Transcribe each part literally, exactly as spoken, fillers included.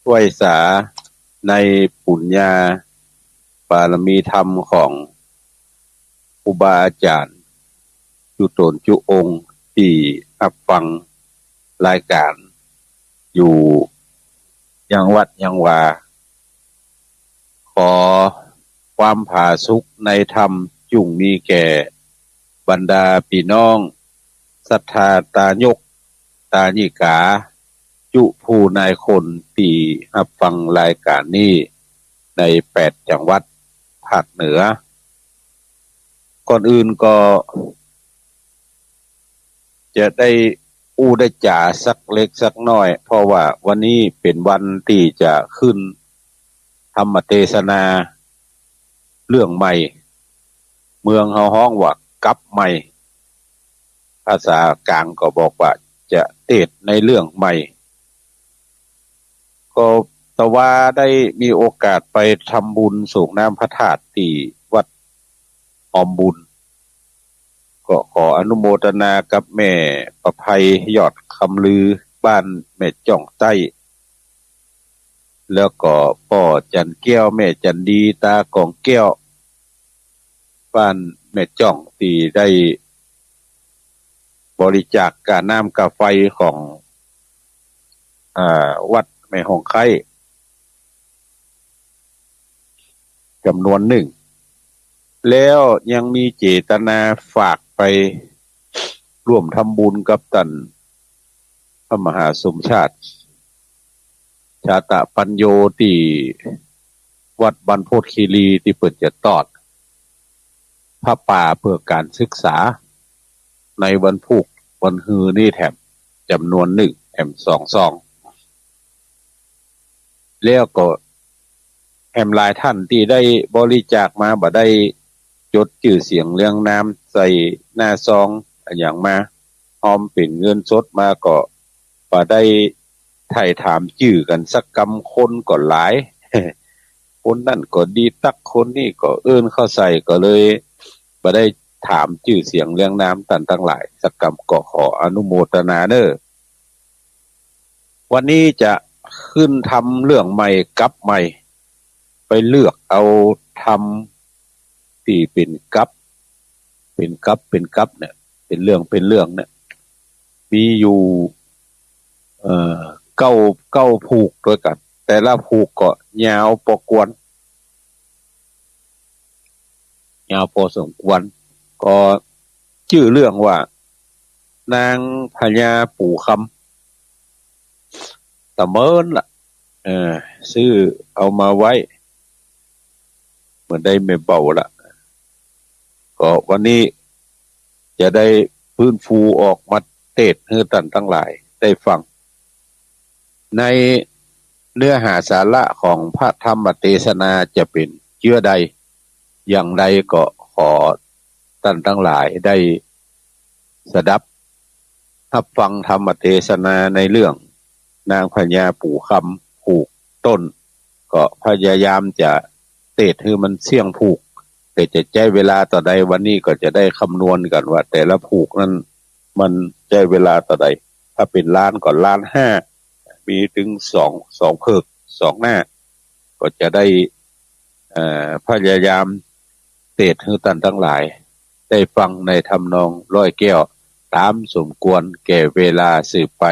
ไหว้สาในปุญญาบารมีธรรมของครูบาอาจ๋ารย์จุ๊ต๋นจุ๊องค์ ตี้ฮับฟังรายก๋านอยู่ยังวัดยังวา ขอความผาสุกในธรรมจุ่งมีแก่บรรดาปี้น้องศรัทธาตายกตายิกา จุผู้นายคนตี้ฮับฟังรายก๋านนี้ในแปดจังหวัดภาคเหนือ ก่อนอื่นก็ จะได้อู้ได้จ๋าสักเล็กสักน้อย เพราะว่าวันนี้เป๋นวันตี้จะขึ้นธรรมเตสนาเรื่องใหม่ เมืองเฮาฮ้องว่ากั๊บใหม่ ภาษากลางก็บอกว่าจะเตสน์ในเรื่องใหม่ ก็ตะวาได้มีโอกาสไปทำบุญส่งน้ำพระธาตุตี้วัดหอมบุญ ก็ขออนุโมทนากับแม่ประไพยอดคำลือบ้านแม่จ้องใต้ แล้วก็ป้อจันแก้วแม่จันดีตากองแก้ว บ้านแม่จ้องตี้ได้บริจาคก้าน้ำก้าไฟของ อ่า วัดแม่หองไคร้ จ๋ำนวนนึ่ง แล้วยังมีเจตนาฝากไปร่วมทำบุญกับต้านพระมหาสมชาติ ชาตะปัญโญ ตี้วัดบรรพตคีรี ตี้เปิ้นจะตอดผ้าป่าเพื่อการศึกษาในวันพูกวันฮือนี้แถมจ๋ำนวนนึ่ง แถมสองซอง แล้วก็แหมหลายต้านตี้ได้บริจาคมา บ่ได้จดจื้อเสียงเรียงนามใส่หน้าซองอะหยังมา ฮอมเป๋นเงินสดมาก็บ่ได้ไถ่ถามจื้อกั๋นสักกำ คนก็หลาย คนนั้นก็ดีตัก คนนี้ก็เอิ้นเข้าใส่ ก็เลยบ่ได้ถามจื้อเสียงเรียงนามต้านตังหลายสักกำ ก็ขออนุโมทนาเน่อ วันนี้จะขึ้นธรรมเรื่องใหม่ กั๊บใหม่ ไปเลือกเอาธรรมตี้เป๋นกั๊บ เป๋นกั๊บ เป๋นกั๊บเนี่ย เป๋นเรื่อง เป๋นเรื่องเนี่ย มีอยู่ เอ่อ เก้า เก้าผูกตวยกั๋น แต่ละผูกก็ยาวปอควร ยาวปอสมควร ก็จื้อเรื่องว่า นางพญาปู่คำ ตะเมินละ เออ ซื้อเอามาไว้ เมื่อได้แม่เบาละ ก็วันนี้จะได้ฟื้นฟูออกมาเตสน์หื้อต้านตังหลายได้ฟัง ในเนื้อหาสาระของพระธรรมเตสนาจะเป๋นเจื้อใด อย่างใดก็ขอต้านตังหลายได้สดับฮับฟังธรรมเตสนาในเรื่องนางพญาปู่คำผูกต้น ก็พยายามจะเตสน์หื้อมันเสี้ยงผูก แต่จะใจ๊เวลาเต้าใด วันนี้ก็จะได้คำนวณกั๋นว่าแต่ละผูกนั้นมันใจ๊เวลาเต้าใด ถ้าเป๋นล้านก็ล้านห้า มีตึงสอง สองเผิก สองหน้า ก็จะได้ เอ่อ พยายามเตสน์หื้อต้านตังหลายได้ฟังในทำนองร้อยแก้ว ต๋ามสมควรแก่เวลาสืบไป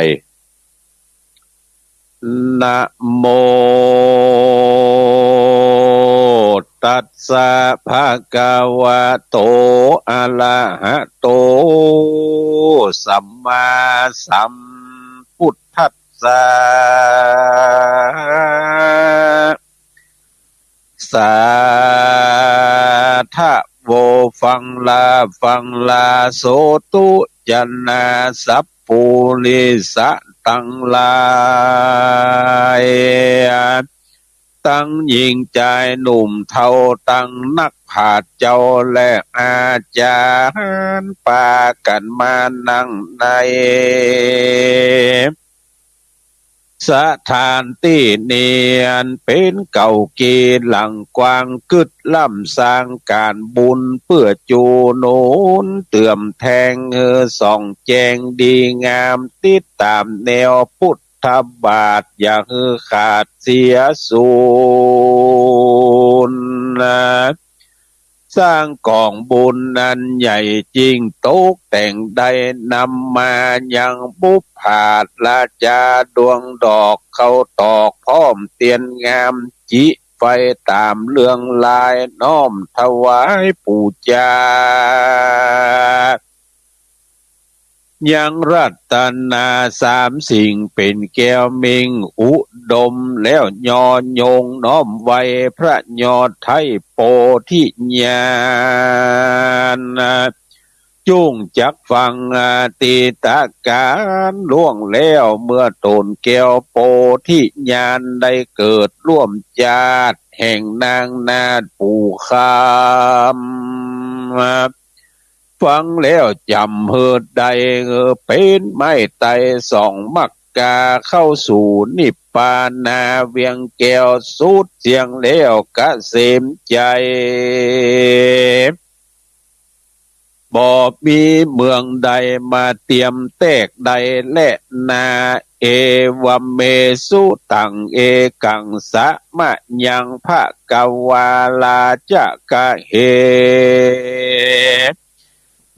นะโมตัสสะ ภะคะวะโต อะระหะโต สัมมาสัมพุทธัสสะ สาธะโว ฟังลา ฟังลา โสตุ จะนา สัพปุริสะตังหลาย ตังญิงจายหนุ่มเฒ่า ตังนักปราชญ์เจ้าและอาจ๋ารย์ ปากั๋นมานั่งใน สถานตี้นี้อันเป๋นเก่าเก่า หลังกว้าง กึ๊ดล้ำสร้างก๋านบุญ เปื้อจูหนุนเติมแทงหื้อส่องแจ้งดีงาม ติดต๋ามแนวพุทธ ทบาท อย่าหื้อขาดเสียสูญ สร้างก๋องบุญอันใหญ่ยิ่ง ตกแต่งได้นำมายังบุปผาราชาดวงดอก เข้าตอกพร้อมเตียนงาม จิไฟต๋ามเรืองลาย น้อมถวายปู๋จา ยังรัตนาสามสิ่ง เป๋นแก้วเม็งอุดม แล้วยอยงน้อมไหว้ พระยอดไท้โพธิญาณ จุ่งจักฟังอดีตก๋านล่วงแล้ว เมื่อต๋นแก้วโพธิญาณ ได้เกิดร่วมจาติแห่งนางนาฏปู่คำ ฟังแล้วจ๋ำหื้อได้ เป๋นไม้ไตรสองมักกา เข้าสู่นิพพานาเวียงแก้วสุดเสี้ยงแล้วเกษมใจ๋ บ่มีเมืองใดมาเตียมแตกได้แลนา เอวะเม สุตัง เอกัง สะมะยัง ภะคะวา ราชกะเห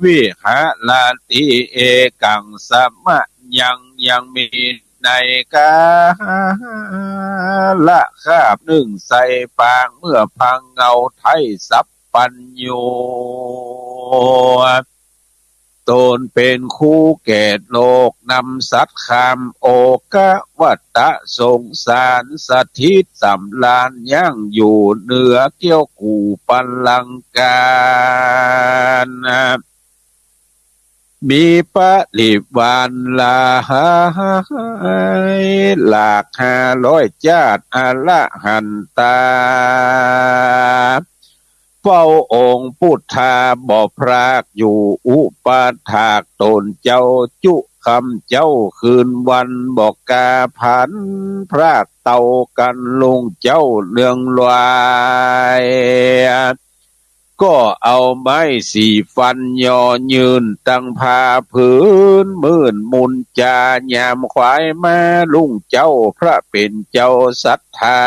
วิหะระติ เอกัง สะมะยัง ยังมีในกาละคาบนึ่ง ใส่ปางเมื่อพังเงาไท้สัพพัญญู ต๋นเป๋นครูแก่โลก นำสัตว์ข้ามโอคะวัฏฏะสงสาร สถิตสำราญยั้งอยู่เหนือเกี้ยวกู่บัลลังก์กา มีปริวารหลายหลากห้าร้อยจาติ อรหันตา เฝ้าองค์ปุทธาบ่พราก อยู่อุปถากต๋นเจ้าจุ่งค่ำเจ๊าคืนวัน บ่กล้าพลันพราก เต้ากั๋นลุงเจ้าเลืองลอย ก็เอาไม้สี่ฟันยอยื่น ตังผ้าผืนมื่นมุนจา ยามขวายมาลุงเจ้า พระเป๋นเจ้าศรัทธา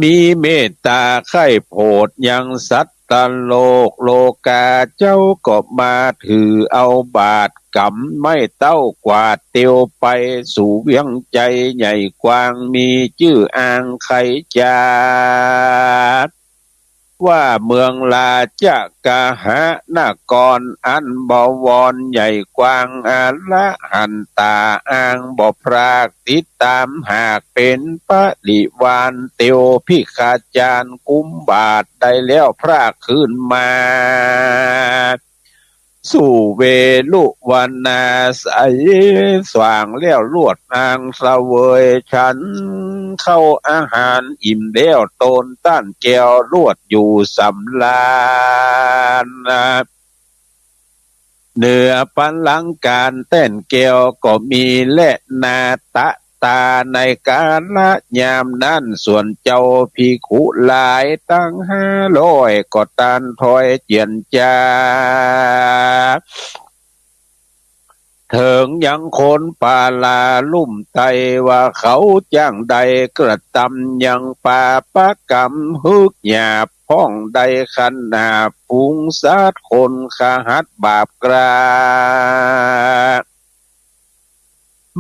มีเมตต๋าใค่โผดยังสัตว์โลก โลกาเจ้าก็มาถือเอาบาตร ก๋ำไม้เต้ากวาดเตียวไป สู่เวียงใจ๋ใหญ่กว้าง มีจื้ออ้างไขจ๋า ว่าเมืองราชกะหะนคร อันบวรใหญ่กว้าง อรหันตาอ้างบ่พราก ติดต๋ามหากเป๋นปริวาร เตียวภิกขาจารย์กุมบาตร ได้แล้วพรากคืนมา สู่เวฬุวัณาไสย สว่างแล้วลวดอ้างเสวยฉัน เข้าอาหารอิ่มแล้ว ต๋นต้านแก้วลวดอยู่สำราญ เหนือบัลลังก์กาแต้นแก้วก็มีแลนา ตะตา ในกาละยามนั้น ส่วนเจ้าภิกขุหลายตังห้าร้อย ก็ต้านถอยเจียรจา เถิงยังคนปาลาลุ่มไต้ ว่าเขาจั้งใดกระตำยังปาปะกรรม ฮึกหยาบ พ่องได้ขนาดฝูงสัตว์คนขหัตบาปกล้า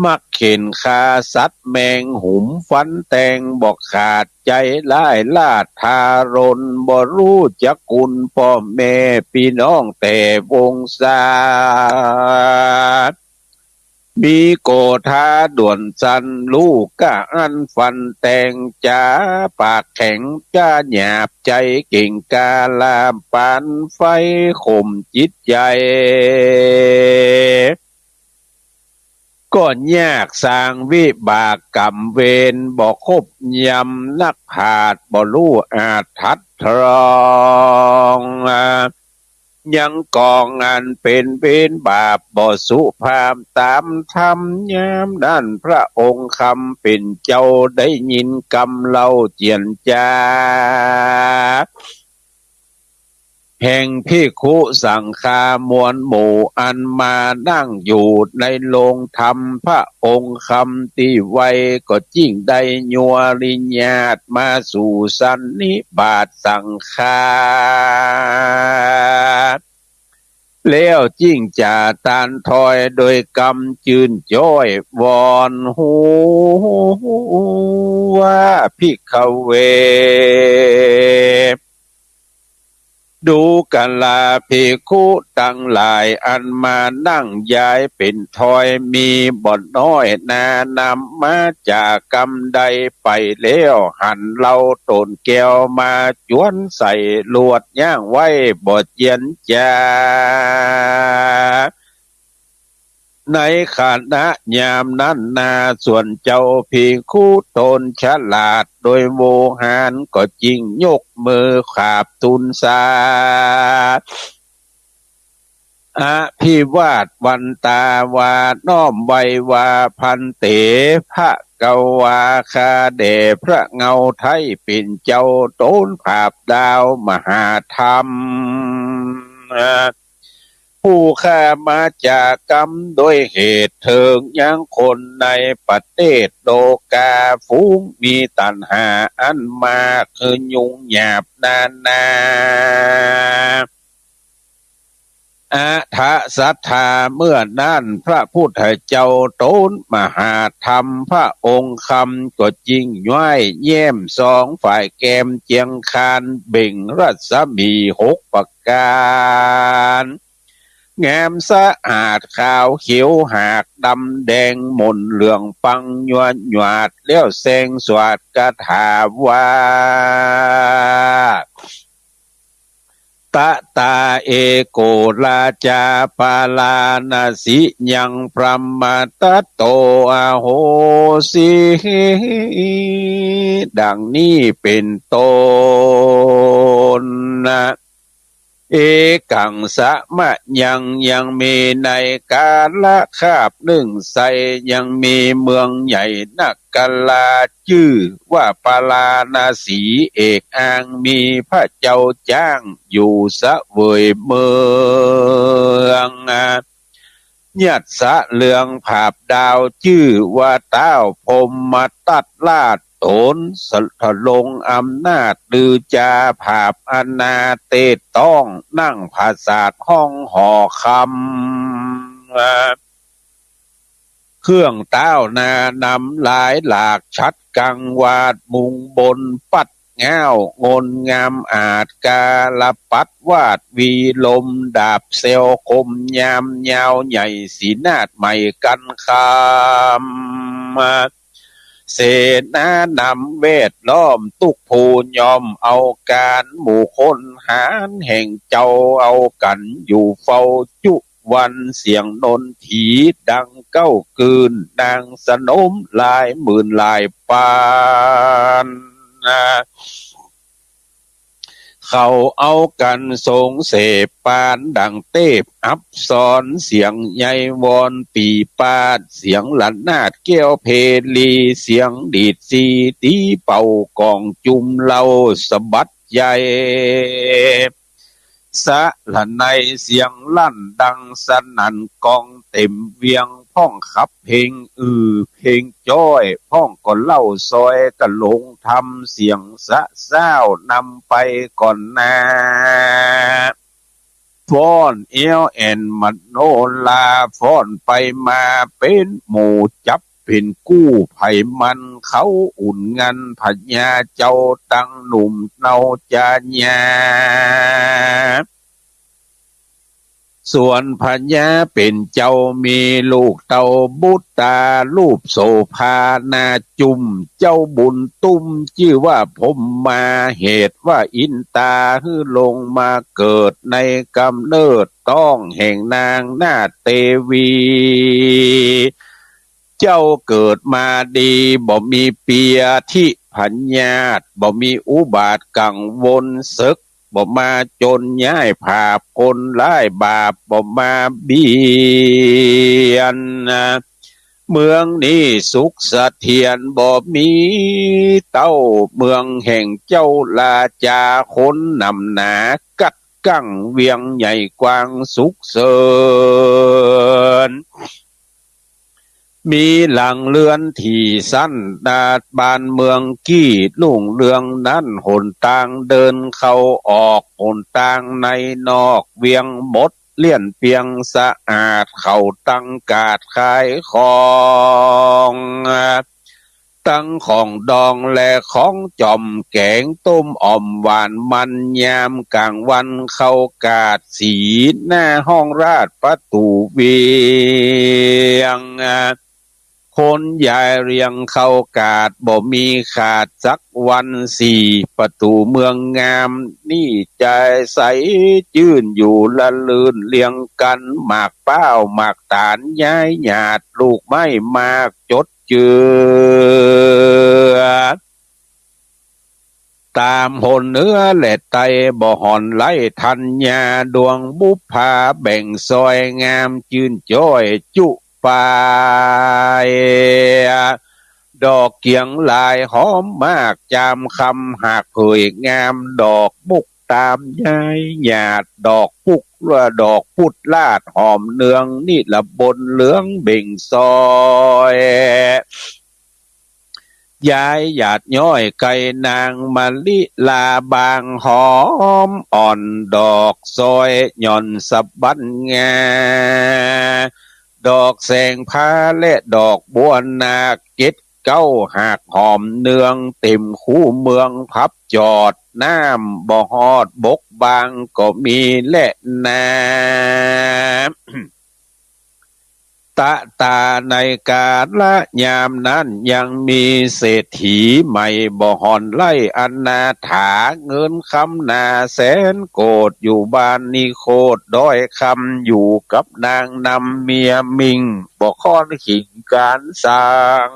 มักเข่นฆ่าสัตว์แมงหุมฟันแตงบ่ขาด ใจ๋ร้ายลาดทารุณ บ่ฮู้จักคุณป้อแม่ปี้น้องแต่วงศา มีโกธาด่วนสัน ฮู้กะอั้นฟันแตงจ๋า ปากแข็งจ๋าหยาบ ใจ๋เก่งก้าลามปานไฟข่มจิตใจ๋ ก็ยากสร้างวิบากกรรมเวร บ่ครบยำนักปราชญ์ บ่ฮู้อาจตรัสตรอง ยังกองอันเป๋นเวรบาป บ่สุภาพต๋ามธรรม ยามนั้นพระองค์คำเป๋นเจ้า ได้ยินกำเล่าเจียรจา แห่งภิกขุสังฆามวลหมู่ อันมานั่งอยู่ในโรงธรรมพระองค์คำตี้ไว ก็จึงได้ยัวริญาตมาสู่สันนิบาตสังฆา แล้วจึงจะตานถอยโดยกำจืนจ้อยวอนฮู้ว่า ภิกขเว ดูกราภิกขุตังหลาย อันมานั่งยายเป๋นถอย มีบ่น้อยนา นำมาจากกำใดไปแล้ว หันเหล้าต๋นแก้วมาจวนใส่ ลวดยั้งไว้บ่เจียนจา ในขณะยามนั้นนา ส่วนเจ้าภิกขุต๋นฉลาดโดยโวหาร ก็จึงยกมือขอบทูลสา อภิวาทวันตาว่า น้อมไหว้ว่า ภันเต ภะคะวา ข้าแด่พระเงาไท้เป๋นเจ้า ต๋นผาบดาวมหาธรรม ผู้ข้ามาจากกำโดยเหตุเถิงยังคนในประเทศโลกา ฝูงมีตัณหาอันมาก คือยุ่งยากนานา อถศรัทธา เมื่อนั้นพระพุทธเจ้าต๋นมหาธรรมพระองค์คำ ก็จึงย้ายแย้มสองฝ่ายแก้มเจียงคาน เบ่งรัศมีหกประก๋าน งามสะอาดขาวเขียวหากดำแดง หม่นเหลืองปังยวดหยวด แล้วแซงสวดคาถาว่า ตะตา เอโก ราชา ปาราณสียัง พรหมทัตโต อโหสิ ดังนี้เป๋นต้นนะ เอกัง สมะยัง ยังมีในกาลคาบนึ่งไส้ ยังมีเมืองใหญ่นครา จื้อว่าปาราณสี เอกอ้างมีพระเจ้าจ๊างอยู่เสวยเมือง ยัดสะเหลืองผาบดาว จื้อว่าต้าวพรหมทัตราช ต๋นสะ ทรงอำนาจลือจา ผาบอนาเตต้อง นั่งผาสาทห้องหอคำ เครื่องต้าวนานำหลายหลาก ฉัตรกังวาดมุงบน ปัดเง้างนงามอาจ กาลปัดวาดวีลม ดาบแซวคมยามยาวใหญ่ สีนาดไหม้กันคาม เสนานำแวดล้อม ตุ๊กผู้ย่อมเอาก๋าน หมู่คนหาญแห่งเจ้า เอากั๋นอยู่เฝ้าจุวัน เสียงนนทีดังเก๊ากืน นางสนมหลายหมื่นหลายปาน เขาเอากั๋นสงเสพปานดังเตพอัปสร เสียงไยวอนปี่ปาด เสียงระนาดแก้วเพลี เสียงดีดซีตี๋เป่ากองจุมเหล้าสะบัดใหญ่ สะหละไนเสียงลั่นดังสนั่นกองเต็มเวียง พ่องขับเพลงอื้อเพลงจ๊อย พ่องก็เล่าซอยกะหลงธรรม เสียงสะซ้าวนำไปก่อนหน้า ฟ้อนแอ้วแอ่นมโนรา ฟ้อนไปมาเป๋นหมู่จับเป๋นกู้ ใผมันเขาอุ่นงัน พญาเจ้าตังหนุ่มเนาจาญา ส่วนพญาเป๋นเจ้ามีลูกเต้าบุตรา รูปโสภาหน้าจุ้ม เจ้าบุญตุ้มจื้อว่าพรหมา เหตุว่าอินตาหื้อลงมาเกิดในกำเนิดต้องแห่งนางนาฏเตวี เจ้าเกิดมาดี บ่มีเปียทิพยาธิ บ่มีอุบาทกังวลเสิก บ่มาจนย้ายผาบ คนร้ายบาปบ่มาเบียน เมืองนี้สุขเสถียร บ่มีเต้าเมืองแห่งเจ้าราจา คนหนำหนากัด กั้งเวียงใหญ่กว้างสุขเสิน มีหลังเฮือนตี้สันนาด บ้านเมืองกี้รุ่งเรืองนั้น หนตางเดินเข้าออก หนตางในนอกเวียงหมดเลี่ยนเปียงสะอาด เข้าตังก๋าดขายของ ตังของดองและของจ๋อม แก๋งต้มอ่อมหวานมัน ยามก๋างวันเข้าก๋าด สีหน้าห้องราชประตู๋เวียง คนยายเรียงเข้าก๋าด บ่มีขาดสักวัน สี่ประตู๋เมืองงาม นี่จายใสจื้นอยู่ละลื่นเรียงกั๋น หมากพร้าวหมากต๋าลย้ายหยาด ลูกไม้หมากจด เจือ ต๋ามหนเหนือและใต้ บ่ห่อนไร้ธัญญา ดวงบุปผาแบ่งซอย งามจื้นจ้อยจุปาย ดอกเกียงลายหอมมาก จามคำหากเผยงาม ดอกมุกต๋าลย้ายหยาด ดอกปุก ดอกปุดลาดหอมเนือง นิรบนเหลืองเบ่งซอย ย้ายหยาดย้อยไก่นาง มะลิลาบางหอมอ่อน ดอกซอยหย่อนสะบั้นงา ดอกแสงพาและดอกบัวนาค เจ็ดเก้าหากหอมเนือง เต็มคูเมืองพับจอด น้ำบ่ฮอดบกบางก็มีแลนา ตะตาในกาละยามนั้น ยังมีเศรษฐีใหม่ บ่ห่อนไร้อนาถา เงินคำหนาแสนโกฏ อยู่บ้านนิโคธดอยคำ อยู่กับนางนำเมียมิ่ง บ่ค้อนขิงก๋านสัง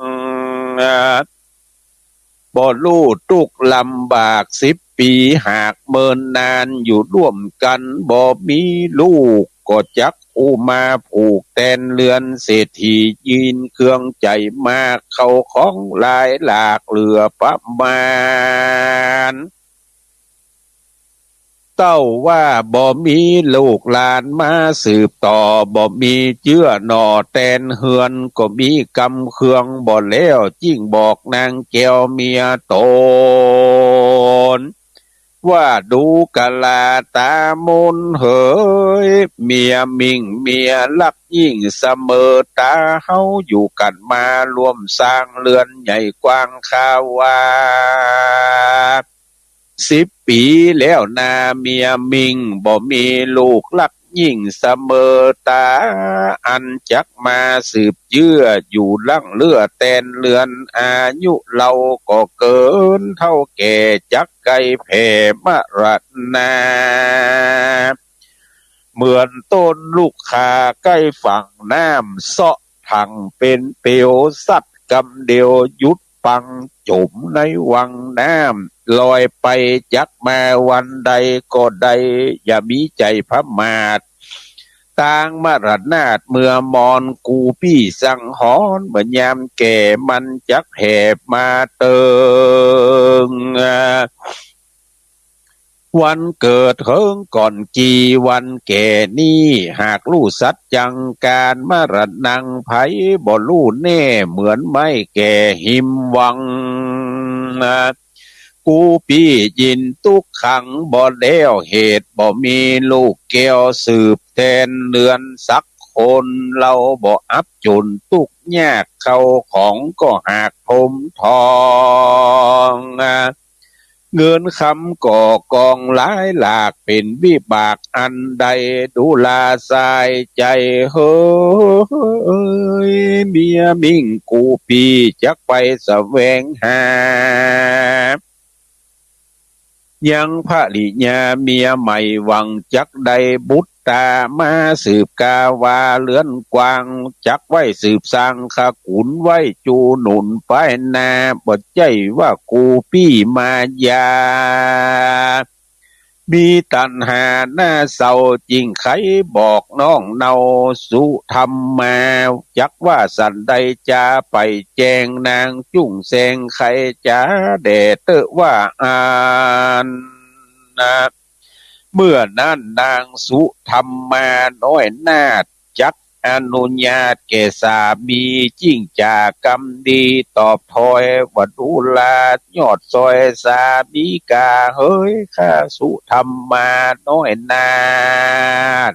บ่ฮู้ตุ๊กข์ลำบาก สิบปี๋หากเมินนาน อยู่ร่วมกั๋นบ่มีลูก ก็จักอุมาผูกแตนเฮือน เศรษฐียินเคืองใจ๋มาก เข้าของหลายหลากเหลือประมาณ เต้าว่าบ่มีลูกหลานมาสืบต่อ บ่มีเจื้อหน่อแตนเฮือน ก็มีกำเคืองบ่แล้ว จึ่งบอกนางแก้วเมียต๋น ว่าดูกะลาต๋ามนเหย เมียมิ่งเมียฮักยิ่งเสมอต๋า เฮาอยู่กั๋นมาร่วมสร้างเฮือนใหญ่กว้าง ข้าว่า สิบปี๋แล้วนาเมียมิ่ง บ่มีลูกฮักยิ่งเสมอต๋า อันจักมาสืบเจื้อ อยู่หลังเหลือแตนเฮือน อายุเฮาก็เกินเฒ่าแก่ จักใก้แผ่มรณา เหมือนต้นลูกข่าใก้ฝั่งน้ำ เซาะถังเป๋นเปลว สัตว์กำเดียวหยุดปัง จ๋มในวังน้ำ ลอยไปจักมาวันใดก็ได้ อย่ามีใจ๋ผมาท ตางมรณาถเมื่อมอน กูปี้สังหรณ์ เมื่อยามแก่มันจักแผ่มาเติง วันเกิดเฮิงก่อนกี่วันแก่นี้ หากฮู้สัจจังก๋านมรณัง ใผบ่ฮู้แน่เหมือนไม้แก่ฮิมวัง กูปี้ยินตุ๊กขังบ่แล้วเหตุ บ่มีลูกแก้วสืบแตนเฮือนสักคน เฮาบ่อับจ๋นตุ๊กยาก เข้าของก็หากถมทอง เงินคำก็กองหลายหลาก เป๋นวิบากอันใด ดูราสายใจ๋เหย เมียมิ่งกูปี้จักไปแสวงหา ยังภริยาเมียใหม่ หวังจักได้บุตรามาสืบกาว่าเฮือนกว้าง จักไว้สืบสร้างขกุล ไว้จูหนุนปายหน้า บ่ใจ้ว่ากูปี้มายา มีตัณหาหน้าเศร้า จึงใค่บอกน้องเนาสุธรรมา จักว่าสันใดจาไปแจ้ง นางจุ่งแซงใค่จ๋าแด่เต๊อะว่าอั้นนะ เมื่อนั้นนางสุธรรมาน้อยนาถจักอนุญาตแก่สามี จึงจ๋ากำดีตอบถอยว่า ดูราชยอดซอยสามีก๋าเหย ข้าสุธรรมาน้อยนาถ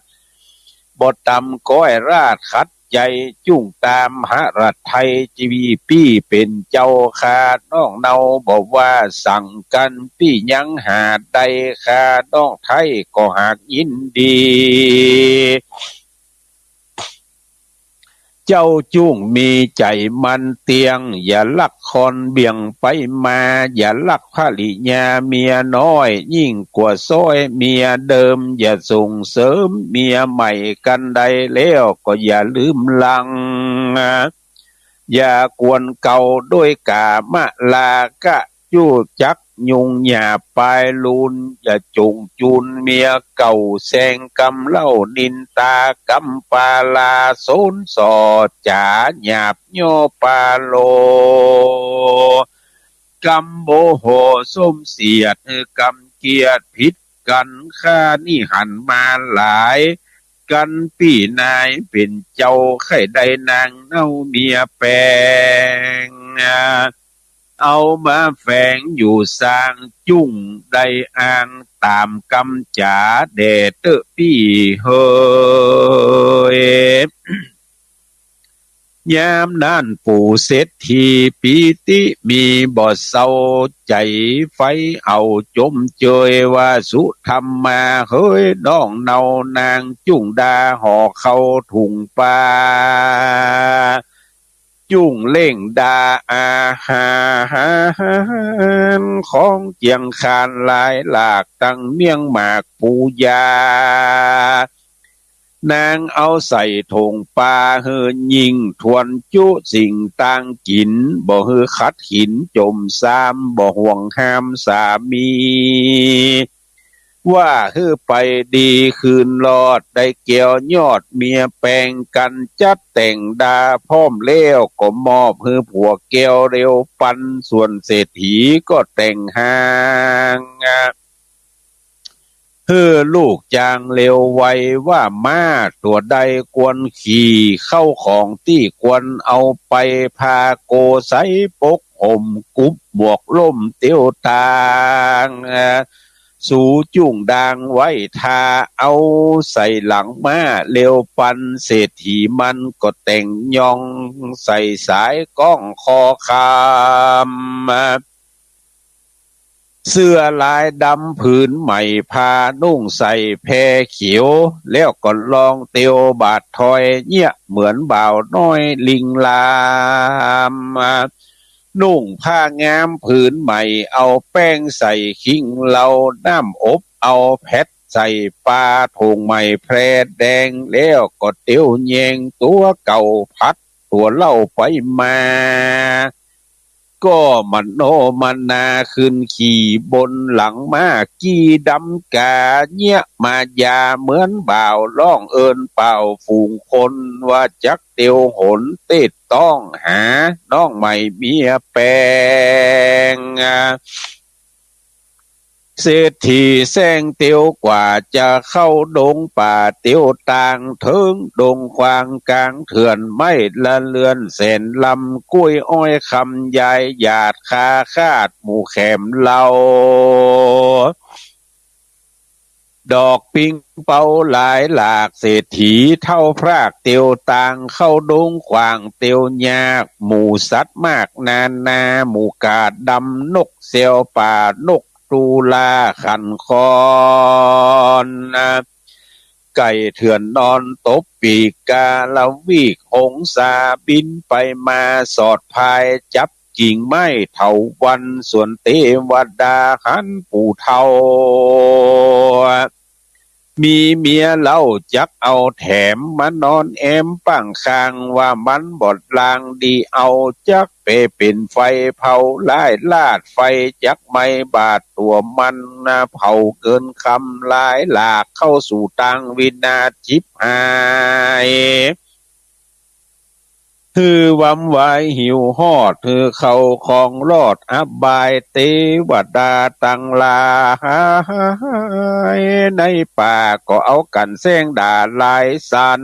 บ่ต่ำก้อยราชขัดใจ๋ จุ่งต๋ามหฤทัยจีวีปี้เป๋นเจ้า ข้าน้องเนาบ่ว่าสังกั๋น ปี้ยังหาได้ ข้าน้องไท้ก็หากยินดี เจ้าจุ่งมีใจ๋มั่นเตี้ยง อย่าลักคลอนเบี่ยงไปมา อย่าลักภริยาเมียน้อยยิ่งกว่าซ้อยเมียเดิม อย่าส่งเสริมเมียใหม่ กั๋นใดแล้วก็อย่าลืมหลัง อย่ากวนเก่าด้วยก๋ามราคะ จุจักยุ่งหยาบปายลูน อย่าจงจูนเมียเก่า แซงกำเล่านินตากำปาลา สนส่อจ๋าหยาบย่อปาโล กำโมโหส้มเสียด กำเกลียดผิดกั๋น ข้านี่หันมาหลายกั๋น ปี้นายเป๋นเจ้า ใค่ได้นางเนาเมียแป๋ง เอามาแฝงอยู่สร้าง จุ่งได้อ้างต๋ามกำจ๋าแด่เต๊อะปี้เหย ยามนั้นปู่เศรษฐีปีติมีบ่เศร้า ใจ๋ใฝ่เอาจมเจยว่า สุธรรมาเหย น้องเนา นางจุ่งดาห่อเข้าถุงปา จุ่งเล่งดาอาหาร ของเจียงคานหลายหลาก ตังเมี่ยงหมากปูยา นางเอาใส่ถงปาหื้อยิ่ง ถ้วนจุสิ่งตางกิ๋น บ่หื้อขัดหินจมซาม บ่ห่วงห้ามสามี ว่าหื้อไปดีคืนรอด ได้แก้วยอดเมียแป๋งกั๋น จัดแต่งดาพร้อมแล้ว ก็มอบหื้อผัวแก้วเร็วปัน ส่วนเศรษฐีก็แต่งฮาง หื้อลูกจางเร็วไว ว่าม้าตั๋วใดควรขี่ เข้าของตี้ควรเอาไป ผ้าโกไสปกห่ม กุบหมวกล่มเตียวตาง สูจุ่งดางไว้ท่า เอาใส่หลังม้าเร็วปัน เศรษฐีมันก็แต่งยอง ใส่สายก้องคอคำ เสื้อลายดำผืนใหม่ ผ้านุ่งใส่แพเขียว แล้วก็ลองเตียวบาททอย เยียะเหมือนบ่าวน้อยลิงลาม นุ่งผ้างามผืนใหม่ เอาแป้งใส่คิงเลา น้ำอบเอาแผดใส่ปา ถงใหม่แพรแดง แล้วก็เตียวแยงตั๋วเก่า ผัดตั๋วเล่าไปมา ก็มโนมนาขึ้นขี่บนหลังม้า กี้ดำก๋า เยียะมายาเหมือนบ่าว ร้องเอิ้นเป่าฝูงคน ว่าจักเตียวหนเต๊ดต้องหา น้องใหม่เมียแป๋ง เศรษฐีแซงเตียวกว่า จะเข้าดงป่าเตียวตาง เถิงดงขวางกลางเถื่อน ไม้ละเรือนแสนลำ กล้วยอ้อยคำยายหยาด คาคาดหมู่แขมเลา ดอกปิงเปาหลายหลาก เศรษฐีเฒ่าพรากเตียวตาง เข้าดงขวางเตียวยาก หมู่สัตว์มากนานา หมู่ก๋าดำนกแซวป่า นกตูลาขันคอน ไก่เถื่อนนอนตบปีก กาละวีกหงสาบินไปมา สอดพายจับ กิ่งไม้เถาวัลย์ ส่วนเตวดาหันปู่เฒ่า มีเมียเลาจักเอาแถม มานอนแอมป้างข้าง ว่ามันบอดลางดีเอา จักเป๋เป๋นไฟเผาร้ายราช ไฟจักไหม้บาดตั๋วมันนา เผาเกินคำหลายหลาก เข้าสู่ตางวินาศฉิบหาย หื้อหวำไหวหิวฮอด หื้อเข้าของรอดอบาย เตวดาตังหลายในป่าก็เอากั๋นแซงด่าลายสัน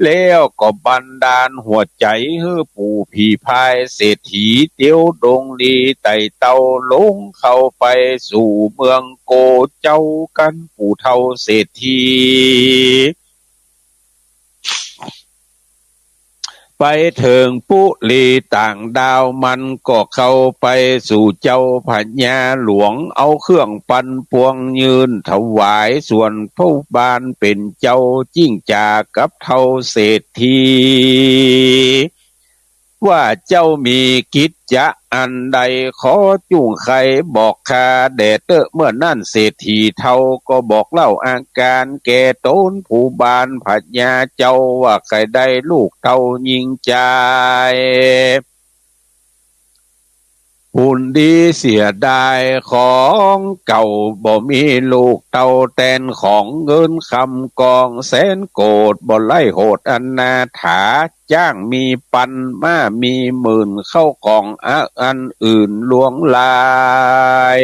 แล้วก็บันดาลหัวใจ๋หื้อปู่ผีพายเศรษฐีเตียวดงดีไต่เต้าลงเข้าไปสู่เมืองโกเจ้ากั๋น ปู่เฒ่าเศรษฐี ไปเถิงปุรีต่างดาว มันก็เข้าไปสู่เจ้าพญาหลวง เอาเครื่องปันปวงยื่นถวาย ส่วนผู้บานเป๋นเจ้าจิ่งจ๋ากับเฒ่าเศรษฐี ว่าเจ้ามีกิจจะอันใด ขอจุ่งใค่บอกข้าแด่เต๊อะ เมื่อนั้นเศรษฐีเฒ่าก็บอกเล่าอาก๋านแก่ต๋นผู้บานพญาเจ้า ว่าใค่ได้ลูกเต้าญิงจาย บุญดีเสียดายของเก่า บ่มีลูกเต้าแตน ของเงินคำกองแสนโกด บ่ไล่โหดอนาถา จ้างมีปันม้ามีหมื่น เข้าของอะอันอื่นลวงลาย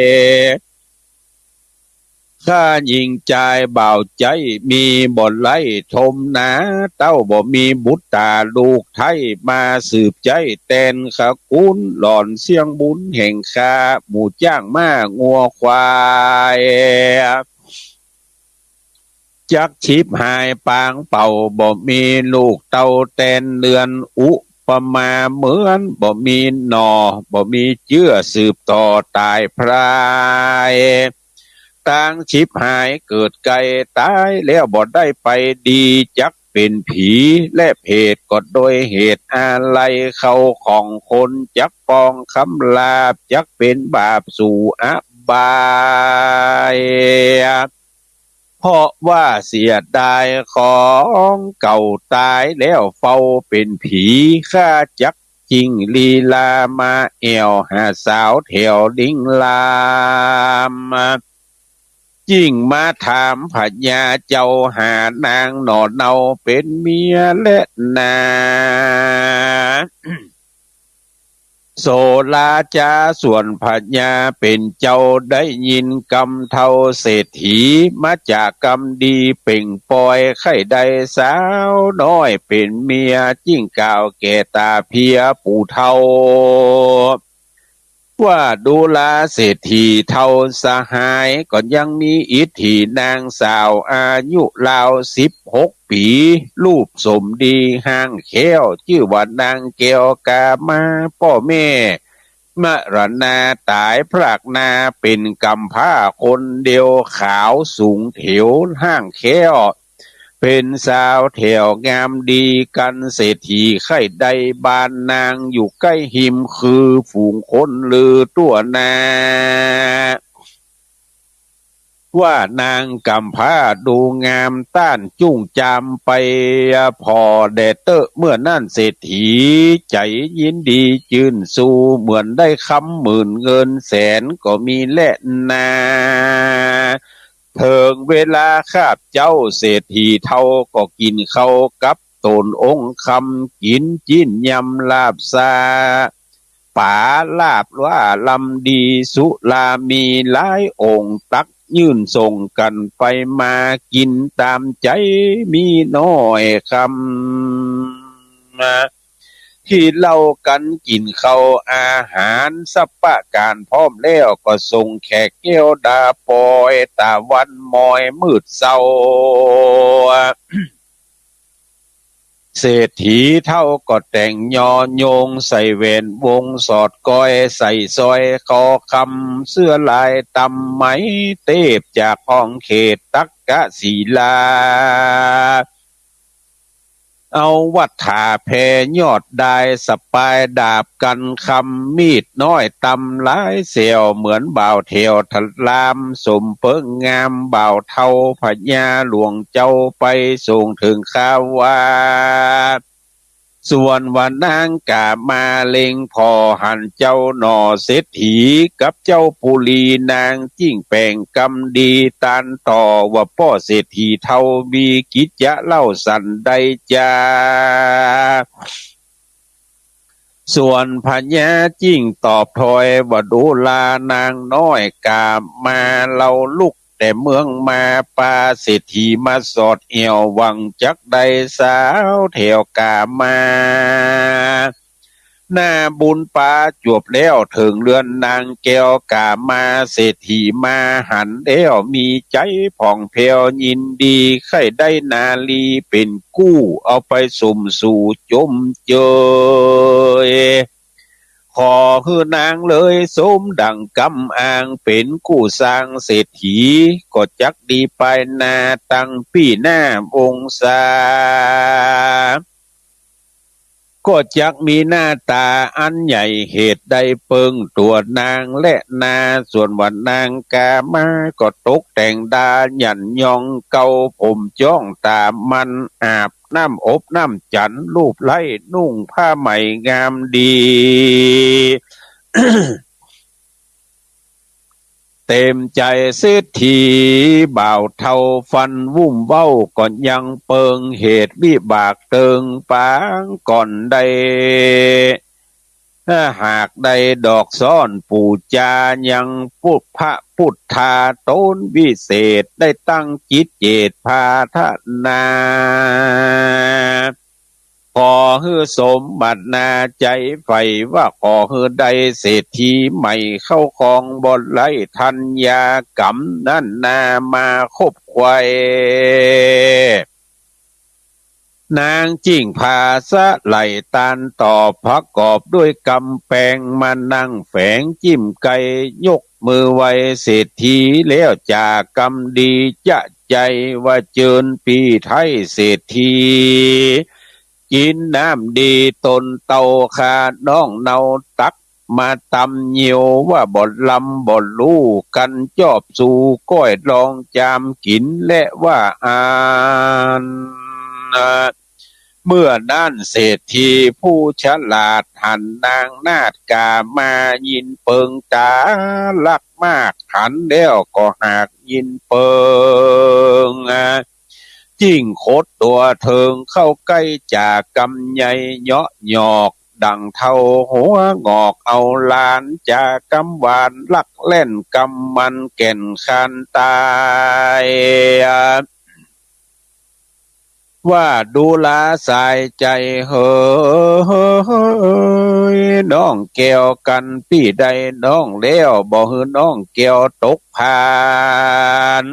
ข้าญิงจายบ่าวใจ๊มีบ่ไล่ทมนา เต้าบ่มีบุตราลูกไท้ มาสืบใจ๊แตนขกุล หล่อนเสี้ยงบุญแห่งข้า หมู่จ้างม้างัวควาย จักฉิบหายปางเป่า บ่มีลูกเต้าแตนเดือน อุปมาเหมือนบ่มีหน่อ บ่มีเจื้อสืบต่อต๋ายพราย ตางฉิบหายเกิดไกล ต๋ายแล้วบ่ได้ไปดี จักเป๋นผีและเผตก็โดยเหตุอาลัย เข้าของคนจักปองคำลาภ จักเป๋นบาปสู่อบาย เพราะว่าเสียดายของเก่า ต๋ายแล้วเฝ้าเป๋นผี ข้าจักจิ่งลีลามาแอ่ว หาสาวแถวลิงลาม จิ่งมาถามพญาเจ้า หานางหน่อเนาเป๋นเมียแลนา โสราจา ส่วนพญาเป๋นเจ้าได้ยินกำเฒ่าเศรษฐี มาจากกำดีเป่งปอย ใค่ได้สาวน้อยเป๋นเมีย จิ่งกล่าวแก่ต๋าเพียปู่เฒ่า ว่าดูราเศรษฐีเฒ่าสหาย ก็ยังมีอิทธินางสาวอายุราวสิบหกปี๋ รูปสมดีห่างแคล้ว จื้อว่านางแก้วกามา ป้อแม่มรณาต๋ายพรากนา เป๋นกำพร้าคนเดียว ขาวสูงเถวห่างแคล้ว เป๋นสาวแถวงามดีกั๋น เศรษฐีใค่ได้บ้านนางอยู่ใก้ฮิม คือฝูงคนลือตั๋วนา ว่านางกำพร้าดูงาม ต้านจุ่งจามไปผ่อแด่เต๊อะ เมื่อนั้นเศรษฐีใจ๋ยินดีจื้นชู เหมือนได้คำหมื่นเงินแสนก็มีแลนา เถิงเวลาคาบเจ๊าเศรษฐีเฒ่าก็กิ๋นข้าวกับต๋นองค์คำ กิ๋นจิ๊นยำลาบซา ป๋าลาบว่าลำดี สุรามีหลายองค์ ตักยื่นส่งกั๋นไปมา กิ๋นต๋ามใจ๋มีน้อยคำ ขี้เหล้ากั๋นกิ๋นข้าวอาหารสัพพะก๋านพร้อมแล้ว ก็ส่งแขกแก้วดาปอย ต๋าวันมอยมืดเซา เศรษฐีเฒ่าก็แต่งยอโยง ใส่แหวนวงสอดก้อย ใส่สร้อยคอคำ เสื้อลายต๋ำไหมเตบ จากห้องเขตตักกศิลา เอาวัฏฐาแผ่ยอดดาย สะปายดาบกั๋นคำ มีดน้อยต๋ำหลายแส้ว เหมือนบ่าวแถวทะลาม สมเปิ้งงามบ่าวเฒ่า พญาหลวงเจ้าไปส่งเถิงข้าว่า ส่วนว่านางก๋ามาเล็งผ่อหันเจ้าหน่อเศรษฐีกับเจ้าปุรี นางจึงแป๋งกำดีตานต่อว่า ป้อเศรษฐีเฒ่ามีกิจจะเล่าสันใดจา ส่วนพญาจึงตอบถอยว่า ดูรา นางน้อยก๋ามา เฮาลุกแต่เมืองมา ปาเศรษฐีมาสอดแอ่ว หวังจักได้สาวแถวก๋ามา หน้าบุญปาจวบแล้ว เถิงเฮือนนางแก้วก๋ามา เศรษฐีมาหันแล้ว มีใจ๋ผ่องแผ้วยินดี ใค่ได้นารีเป๋นกู้ เอาไปสมสู่จมเจย ขอหื้อนางเลยสมดั่งกำอ้าง เป๋นกู้สร้างเศรษฐี ก็จักดีปายหน้า ตังปี้หน้าวงศา ก็จักมีหน้าต๋าอันใหญ่ เหตุได้เปิงตั๋วนางแลนา ส่วนว่านางก๋ามาก็ตกแต่งดาหยันยอง เกาผมจ๊องต๋ามัน อาบน้ำอบน้ำจั๋น ลูบไล้นุ่งผ้าไหมงามดี เต๋มใจ๋เศรษฐีบ่าวเฒ่า ฟันวุ่มเว้าก็ยังเปิง เหตุวิบากเติงปางก่อนได้ ถ้าหากได้ดอกซ้อนปู๋จายัง ปุพพะปุทธาต๋นวิเศษ ได้ตั้งจิตเจตภาวนา ขอหื้อสมบัตินาใจ๋ใฝ่ว่า ขอหื้อได้เศรษฐีใหม่เข้าครองบ่ไร้ธัญญากรรม นั้นนามาคบไขว่ นางจึ่งผาสะไหล่ตานตอบ ประกอบด้วยกำแปง มานั่งแฝงจิ่มไก ยกมือไหว้เศรษฐีแล้ว จ๋ากำดีจะใจ๋ว่า เจิญปี้ไท้เศรษฐี กิ๋นน้ำดีต๋นเต้า ข้าน้องเนาตักมาตำเยียว ว่าบ่ลำบ่ลู่ กั๋นจอบสู่ก้อยลองจามกิ๋น และว่าอั้น เมื่อนั้นเศรษฐีผู้ฉลาดหันนางนาฏก๋ามา ยินเปิงต๋าฮักมาก หันแล้วก็หากยินเปิง จึ่งขดตั๋วเถิงเข้าใก้ จ๋ากำใหญ่เยาะหยอก ดั่งเฒ่าหัวหงอกเอาหลาน จ๋ากำหวานลักแล่น กำมันแก่นคานต๋าย ว่าดูราสายใจ๋เฮย น้องแก้วกั๋นปี้ได้น้องแล้ว บ่หื้อน้องแก้วตกพาน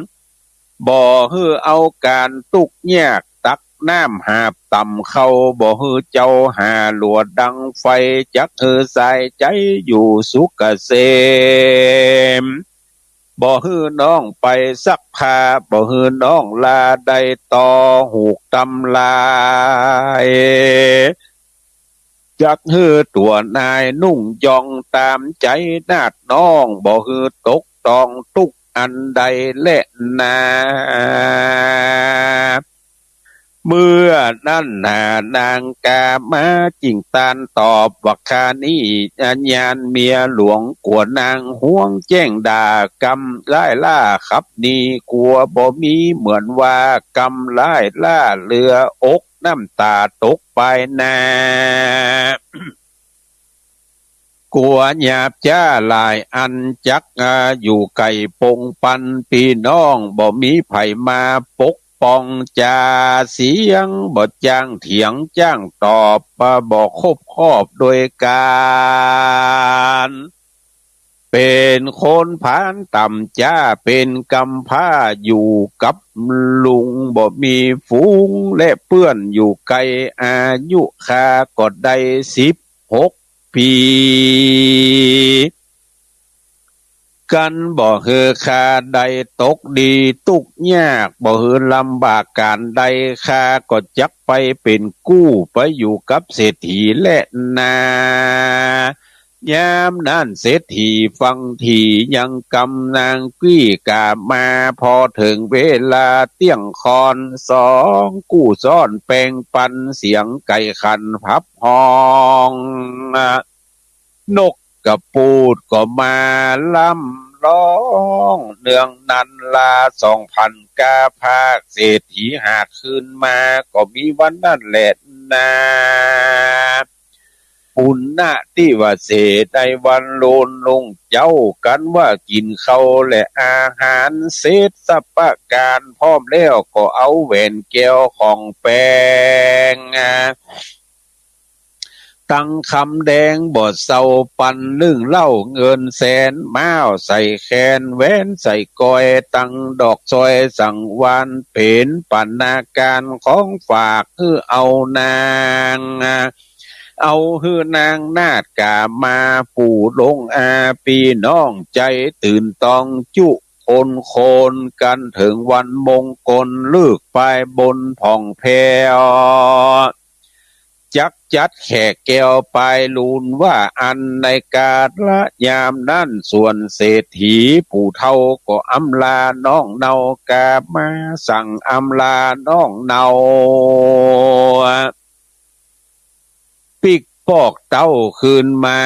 บ่หื้อเอาก๋านตุ๊กยาก ตักน้ำหาบต่ำเข้า บ่หื้อเจ้าหาหลัวดังไฟ จักหื้อสายใจ๋อยู่สุขเกษม บ่หื้อน้องไปซักผ้า บ่หื้อน้องลาได้ต่อหูกตำลาย จักหื้อตั๋วนายนุ่งยองต๋ามใจ๋นาฏน้อง บ่หื้อตกต้องตุ๊กอันใดแลนา เมื่อนั้นหน้านางก๋ามาจึ่งตานตอบว่า ข้านี้ยานเมียหลวงกั๋วนางฮวงแจ้งด่า กำร้ายล้าขับหนี กั๋วบ่มีเหมือนว่า กำร้ายล้าเหลืออก น้ำต๋าตกปายหน้า กั๋วหยาบจ๊าหลายอัน จักอยู่ไก่ปงปันปี้น้อง บ่มีใผมาปกป้องจ๋าเสียง บ่จ้างเถียงจ้างตอบ บ่คบคอบโดยก๋าน เป๋นคนพาลต่ำจ๊า เป๋นกำพร้าอยู่กับลุง บ่มีฝูงและเปื้อนอยู่ไกล อายุข้าก็ได้สิบหกปี๋ กั๋นบ่หื้อข้าได้ตกดีตุ๊กยาก บ่หื้อลำบากก๋านใด ข้าก็จักไปเป๋นกู้ ไปอยู่กับเศรษฐีแลนา ยามนั้นเศรษฐีฟังถี่ยังกำนางกี้ก๋ามา พอเถิงเวลาเตี้ยงคอน สองกู้ซ้อนแปงปัน เสียงไก่ขันพับฮ้อง นกกระปูดก็มาล่ำร้อง เนืองนั้นลาสองพันก้าภาค เศรษฐีหากคืนมา ก็มีวันนั้นแหละนา ปุณณะทิวเสสในวันโลนลงเจ๊า กันว่ากิ๋นข้าวและอาหารเสร็จสัพพะก๋านพร้อมแล้ว ก็เอาแหวนแก้วของแปง ตังคำแดงบ่เซาปันนึ่งเหล้า เงินแสนม้าวใส่แคน แหวนใส่กอย ตังดอกสร้อยสังวาล เป๋นปาณาก๋านของฝากหื้อเอานาง เอาหื้อนางนาฏก๋ามา ปู่ลงอาปี้น้องใจ๋ตื่นตองจุ คนคนกันเถิงวันมงคล ลึกปายบนผ่องแผ้ว จักจัดแขกแก้วปายลูนว่าอั้น ในกาละยามนั้นส่วนเศรษฐีผู้เฒ่าก็อำลาน้องเนา ก๋ามาสั่งอำลาน้องเนา ปิ๊กปอกเต้าคืนมา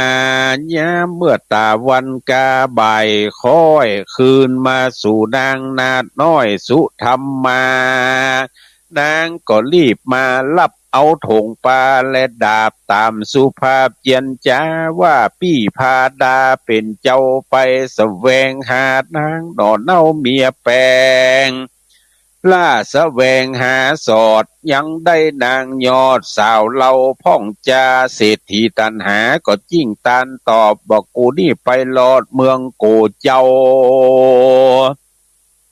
ยามเมื่อต๋าวันก้าบ่ายค่อย คืนมาสู่นางนาฏน้อยสุธรรมา นางก็รีบมาฮับเอาถงปาและดาบ ต๋ามสุภาพเจียรจ๋าว่า ปี้พาดาเป๋นเจ้าไปแสวงหานางหน่อเนาเมียแปง ล่าแสวงหาสอด ยังได้นางยอดสาวเล่าพ่องจา เศรษฐีตัณหาก็จิ้งตานตอบว่า กูนี่ไปลอดเมืองโกเจ้า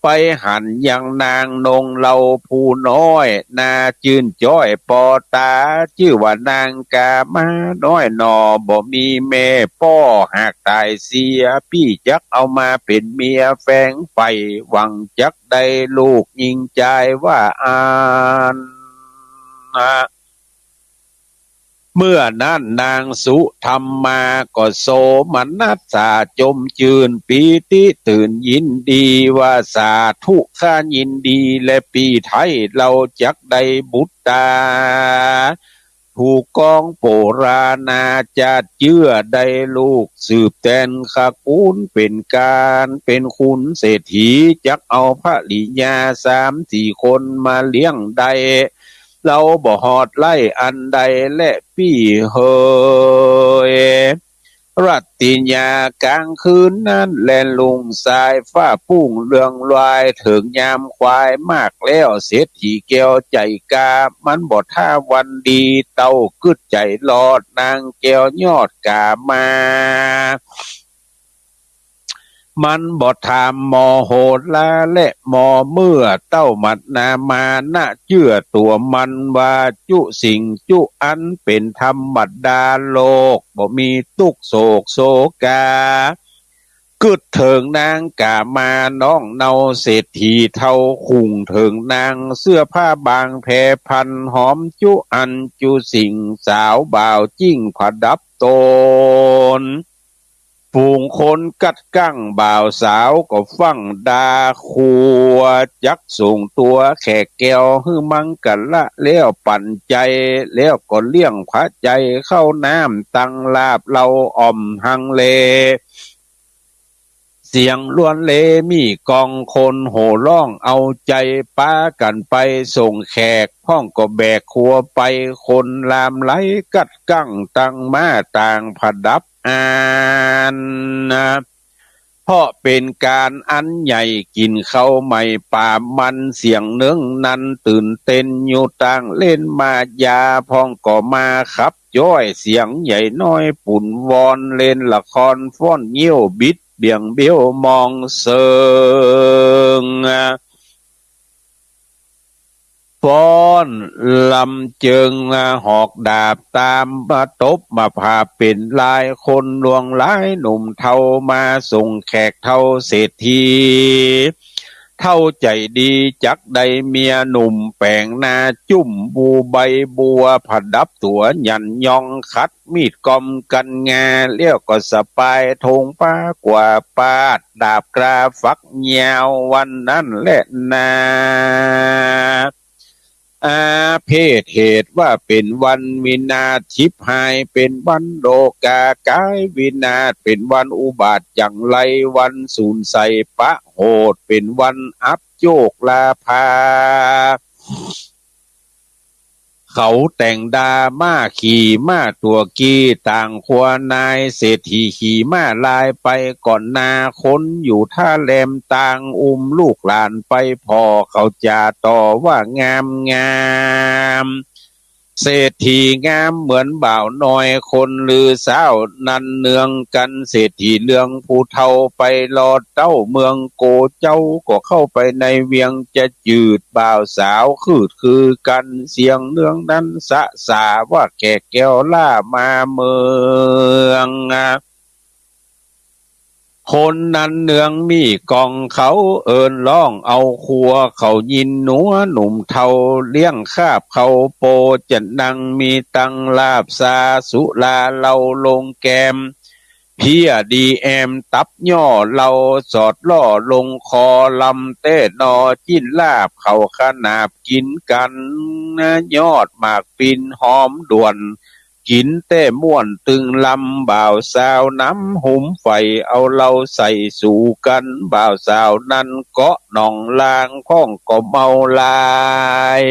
ไปหันยังนางนงเล่าผู้น้อย น่าจื้นจ้อยปอต๋า จื้อว่านางก๋ามาน้อยหน่อ บ่มีแม่ป้อ หากต๋ายเสีย ปี้จักเอามาเป๋นเมียแฝงใฝ่ หวังจักได้ลูกญิงจายว่าอั้น เมื่อนั้นนางสุธรรมาก็โสมนัสสาจมจื้น ปีติตื่นยินดีว่า สาธุ ข้ายินดีแล ปี้ไท้ เฮาจักได้บุตรต๋า ถูกกองโปราณาจาติ เจื้อได้ลูกสืบแตนขะกู๋น เป๋นก๋านเป๋นขุนเศรษฐี จักเอาภริยาสามสี่คนมาเลี้ยงได้ เฮาบ่ฮอดไล่อันใดแลปี้เหย รัตติญา ก๋างคืนนั้นแลนลุงสาย ฟ้าปุ้งเรืองรวย เถิงยามควายมากแล้ว เศรษฐีแก้วใจ๋กล้า มันบ่ถ้าวันดี เต้ากึ๊ดใจ๋ลอด นางแก้วยอดก๋ามา มันบ่ถามหมอโหราและหมอเมื่อ เต้าหมัดนามานะ เจื้อตั๋วมันว่าจุสิ่งจุอันเป๋นธรรมดาโลก บ่มีตุ๊กข์โศกโศกา กึ๊ดเถิงนางก๋ามาน้องเนา เศรษฐีเฒ่าคุงเถิงนาง เสื้อผ้าบางแพรพันหอมจุอันจุสิ่ง สาวบ่าวจิ้งผดับต๋น ฝูงคนกัดกั้งบ่าวสาวก็ฟั่งด่าคัว จักส่งตั๋วแขกแก้วหื้อมังกละแล้วปั๋นใจ๋ แล้วก็เลี้ยงผะใจ๋ข้าวน้ำ ตังลาบเหล้าอ่อมฮังเล เสียงล้วนเลมีก้อง คนโห่ร้องเอาใจ๋ ปากั๋นไปส่งแขก พ่องก็แบกคัวไป คนหลามไหลกัดกั้ง ตังม้าต่างผดับอาน เพราะเป๋นก๋านอันใหญ่ กิ๋นข้าวใหม่ปามัน เสียงเนืองนันตื่นเต้นอยู่ ต่างเล่นมายา พ่องก็มาขับจ้อย เสียงใหญ่น้อยปุ๋นวอน เล่นละครฟ้อนงิ้วบิด เบี่ยงเบี้ยวมองเสิง ฟ้อนลำเจิง หอกดาบต๋ามมาตบมาผาบ เป๋นหลายคนลวงหลายหนุ่มเฒ่า มาส่งแขกเฒ่าเศรษฐี เฒ่าใจ๋ดีจักได้เมียหนุ่ม แป๋งหน้าจุ้มบูใบบัว ผดับตั๋วหยันยอง ขัดมีดกอมกัญญา แล้วก็สะปายธงป๊ากว่าปาด ดาบกล้าฝักยาววันนั้นแลนา อาเพศเหตุว่าเป๋นวันวินาศฉิบหาย เป๋นวันโลกากายวินาศ เป๋นวันอุบาทจั๋งไร วันสูญใสปะโหด เป๋นวันอับโจคลาภา เขาแต่งดาม้าขี่ม้าตั๋วกี้ ต่างคัวนาย เศรษฐีขี่ม้าลายไปก่อนหน้า คนอยู่ท่าแหลมตาง อุ้มลูกหลานไปผ่อ เขาจ๋าต่อว่างามงาม เศรษฐีงามเหมือนบ่าวน้อย คนลือเศร้านันเนืองกั๋น เศรษฐีเลืองผู้เฒ่าไปลอดเต้า เมืองโกเจ้าก็เข้าไปในเวียงจะจืด บ่าวสาวคืดคือกั๋น เสียงเนืองนั้นสะสาว่าแขกแก้วล่ามาเมือง คนนันเนืองมีกองเขา เอิ้นร้องเอาครัว เขายินหนัวหนุ่มเฒ่า เลี้ยงคาบเขาโปจะนั่ง มีตังลาบซาสุราเหล้าลงแกม เพี้ยดีแอมตับย่อเหล้า สอดล่อลงคอ ลำแต๊หน่อจิ๊นลาบ เขาขนาบกิ๋นกั๋น ยอดหมากปิ้นหอมด่วน กิ๋นแต๊ม่วนตึงลำ บ่าวสาวนำหุมใฝ่ เอาเหล้าใส่สู่กั๋น บ่าวสาวนั้นเกาะหนองลาง พ่องก็เมาหลาย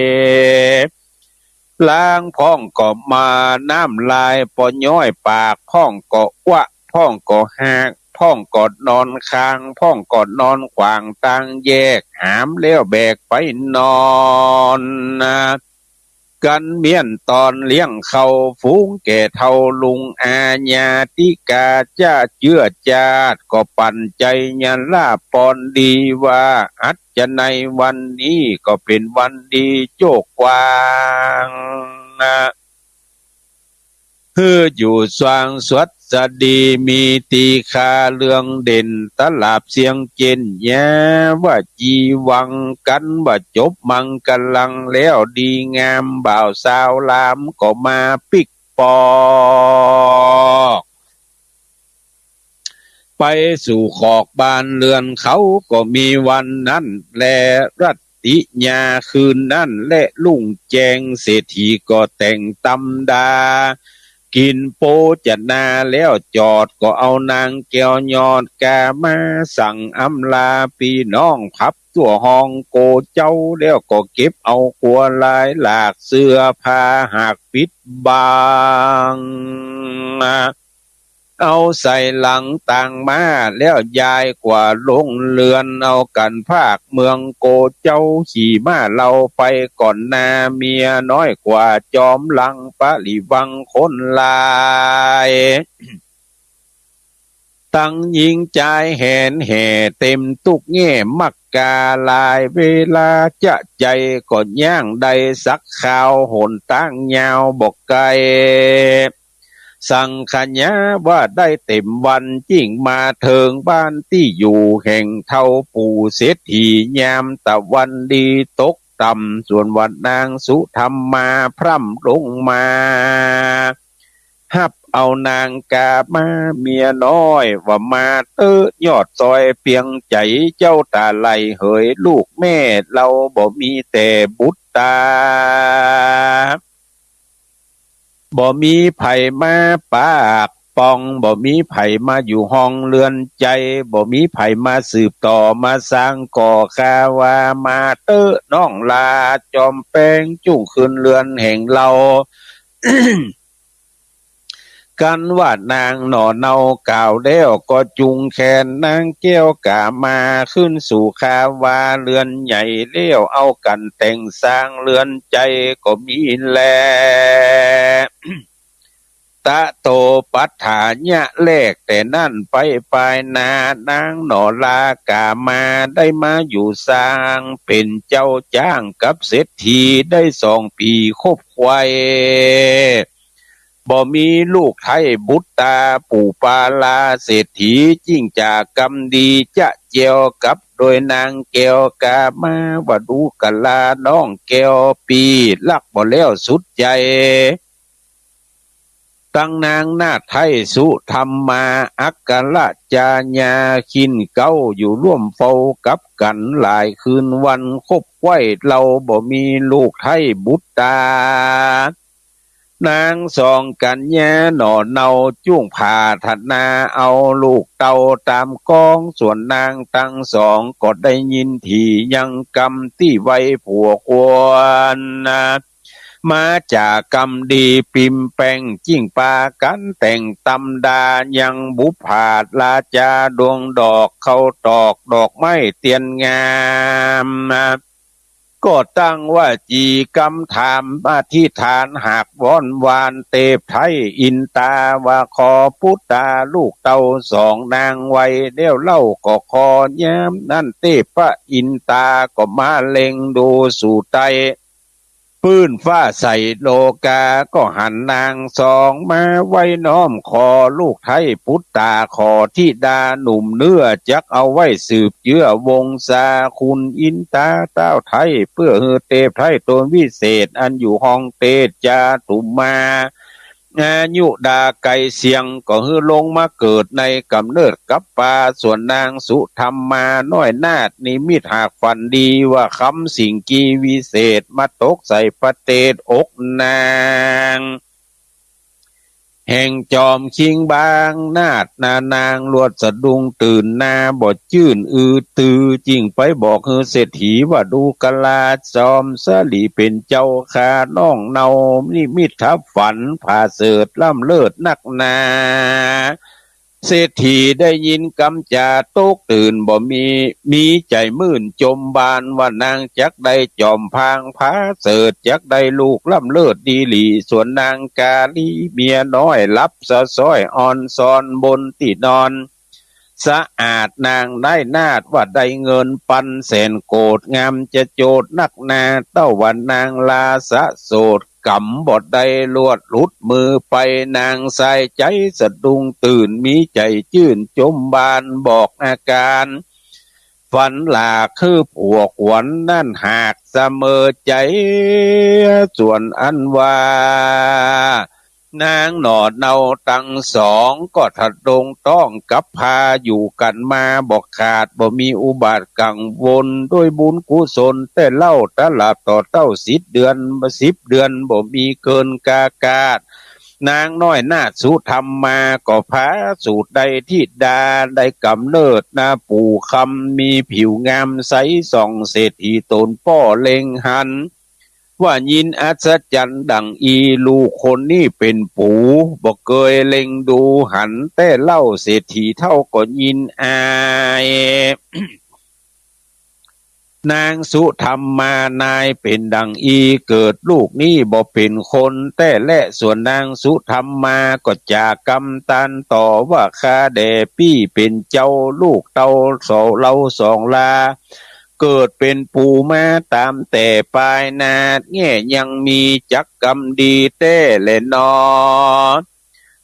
ลางพ่องก็มาน้ำลายปอย้อยปาก พ่องก็อ้วะ พ่องก็หาก พ่องก็นอนคาง พ่องก็นอนขวางตางแยก หามแล้วแบกไปนอนนา กั๋นเมี้ยนต๋อนเลี้ยงเข้า ฝูงแก่เฒ่าลุงอาญาติกา จะเจื้อจาดก็ปั๋นใจ๋ยันลาบปอนดีว่า อัดจะในวันนี้ก็เป๋นวันดีโจคกว้างนา หื้ออยู่สว่างสวัสดี มีตีค่าเลื่องเด่น ตลาบเสียงเจ๋นยา ว่าจีวังกั๋นว่าจบมังกลังแล้วดีงาม บ่าวสาวหลามก็มาปิ๊กปอก ไปสู่ขอกบ้านเรือนเขา ก็มีวันนั้นแล รัตติยาคืนนั้นแล รุ่งแจ้งเศรษฐีก็แต่งตำดา กิ๋นโภจนาแล้วจอด ก็เอานางแก้วยอดกามา สั่งอำลาปี้น้องพับตั๋วห้องโกเจ้า แล้วก็เก็บเอาครัวหลายหลาก เสื้อผ้าหากปิดบัง เอาใส่หลังตางม้า แล้วย้ายกว่าลงเฮือน เอากั๋นภาคเมืองโกเจ้า ขี่ม้าเหล่าไปก่อนหน้า เมียน้อยกว่าจอมหลัง ปริวังคนหลาย ตังญิงจายแหนแห่ เต็มตุ๊กแง่มักกา หลายเวลาจะใจ๋ ก็ย่างได้สักคราว หนตางยาวบ่ไก๋ สังขยาว่าได้เต็มวัน จึ่งมาเถิงบ้านตี้อยู่แห่งเฒ่าปู่เศรษฐี ยามตะวันดีตกต่ำ ส่วนว่านางสุธรรมาพร่ำลงมา ฮับเอานางกามาเมียน้อย ว่ามาเต๊อะยอดซอยเปียงใจ๋ เจ้าต๋าไหล่เหยลูกแม่ เฮาบ่มีแต่บุตรต๋า บ่มีใผมาปากป่อง บ่มีใผมาอยู่ห้องเฮือนใจ๋ บ่มีใผมาสืบต่อมาสร้างก่อ ข้าว่ามาเต๊อะน้องหล้า จอมแปงจุ่งคืนเฮือนแห่งเฮา กันว่านางหน่อเนากล่าวแล้ว ก็จุงแขนนางแก้วกามา ขึ้นสู่ข้าว่าเฮือนใหญ่แล้ว เอากั๋นแต่งสร้างเฮือนใจ๋ก็มีแล ตะโตปัฏฐายะแรก แต่นั้นไปปายหน้า นางหน่อหล้ากามา ได้มาอยู่สร้างเป๋นเจ้าจ้างกับเศรษฐี ได้สองปี๋ครบไขว่ บ่มีลูกไท้บุตรา ปู่ปาลาเศรษฐี จึงจากกำดีจะแจ้วกับโดยนางแก้วกามา ว่าดูกะลาน้องแก้วปี้ ฮักบ่แล้วสุดใจ๋ ตังนางนาฏไท้สุธรรมา อัครจาญา คินเก๊าอยู่ร่วมเฝ้ากับกั๋น หลายคืนวันคบใคว้เล่า บ่มีลูกไท้บุตรา นางสองกัญญาหน่อเนา จุ่งผาถนาเอาลูกเต้าต๋ามกอง ส่วนนางตังสองก็ได้ยินถี่ยังกำ ตี้ไว้ผัวควรนา มาจากกำดีปิมแปง จึงปากั๋นแต่งตำดา ยังบุปผาราจาดวงดอก เข้าตอกดอกไม้เตียนงาม ก็ตั้งวจีกำถามอธิษฐาน หากวอนหวานเตพไท้อินตา ว่าขอปุตตาลูกเต้าสองนางไว้ แล้วเล่าก็ขอยามนั้นเตพพระอินตา ก็มาเล็งดูสู่ใต้ ปื้นฟ้าใสโลกา ก็หันนางสองมาไหว้น้อม ขอลูกไท้ปุตตา ขอธิดาหนุ่มเนื้อ จักเอาไว้สืบเจื้อวงศา คุณอินตาเต้าไท้ เปื้อหื้อเตพไท้ตนวิเศษ อันอยู่ห้องเตจจาตุมา อายุดาไกลเสียง ก็หื้อลงมาเกิดในก๋ำเนิดกับปา ส่วนนางสุธรรมาน้อยนาฏ นิมิตหากฝันดี ว่าคำสิงกีวิเศษ มาตกใส่พระเตศอกนาง แห่งจอมคิงบางนาฏนา นางลวดสะดุ้งตื่นนา บ่จื้นอือตือ จึงไปบอกหื้อเศรษฐี ว่าดูกะลาจอมสลีเป๋นเจ้าข้า น้องเนานิมิตทับฝัน ผาเสริฐล้ำเลิศนักนา เศรษฐีได้ยินกำจาตกตื่น บ่มี มีใจ๋มื่นจมบาน ว่านางจักได้จอมพางผาเสริฐ จักได้ลูกล้ำเลิศดีหลี ส่วนนางกาลีเมียน้อย หลับสะซ้อยอ่อนซอนบนตี้นอน สะอาดนางได้นาฏ ว่าได้เงินปันแสนโกด งามจะโจทย์นักนา เต้าว่านางลาสะโสด ก๋ำบ่ได้ลวดหลุดมือไป นางสายใจ๋สะดุ้งตื่น มีใจ๋จื้นจมบาน บอกอาก๋าน ฝันหลากหื้อผัวควรนั้น หากสะเมอใจ๋ ส่วนอันว่า นางหน่อเนาตังสอง ก็ทะดงต้องกับพา อยู่กั๋นมาบ่ขาด บ่มีอุบาทกังวล ด้วยบุญกุศลแต่เล่า ตลอดต่อเต้าสิบเดือน สิบเดือนบ่มีเกินกากาด นางน้อยนาฏสุธรรมา ก็ผาสูตรได้ธิดา ได้ก๋ำเนิดนาปู่คำ มีผิวงามใสส่อง เศรษฐีต๋นป้อเล็งหัน ว่ายินอัศจรรย์ดั่งอี้ ลูกคนนี้เป๋นปู่ บ่เกยเล็งดูหันแต่เล่า เศรษฐีเฒ่าก็ยินอาย นางสุธรรมานายเป๋นดั่งอี้ เกิดลูกนี้บ่เป๋นคนแต๊แล ส่วนนางสุธรรมาก็จากกำตันต่อว่า ข้าแด่ปี้เป๋นเจ้า ลูกเต้าสอง เฮาสองลา เกิดเป๋นปู่มาต๋ามแต่ปายนาฏ แง่ยังมีจักกำดีแต๊แลหนอ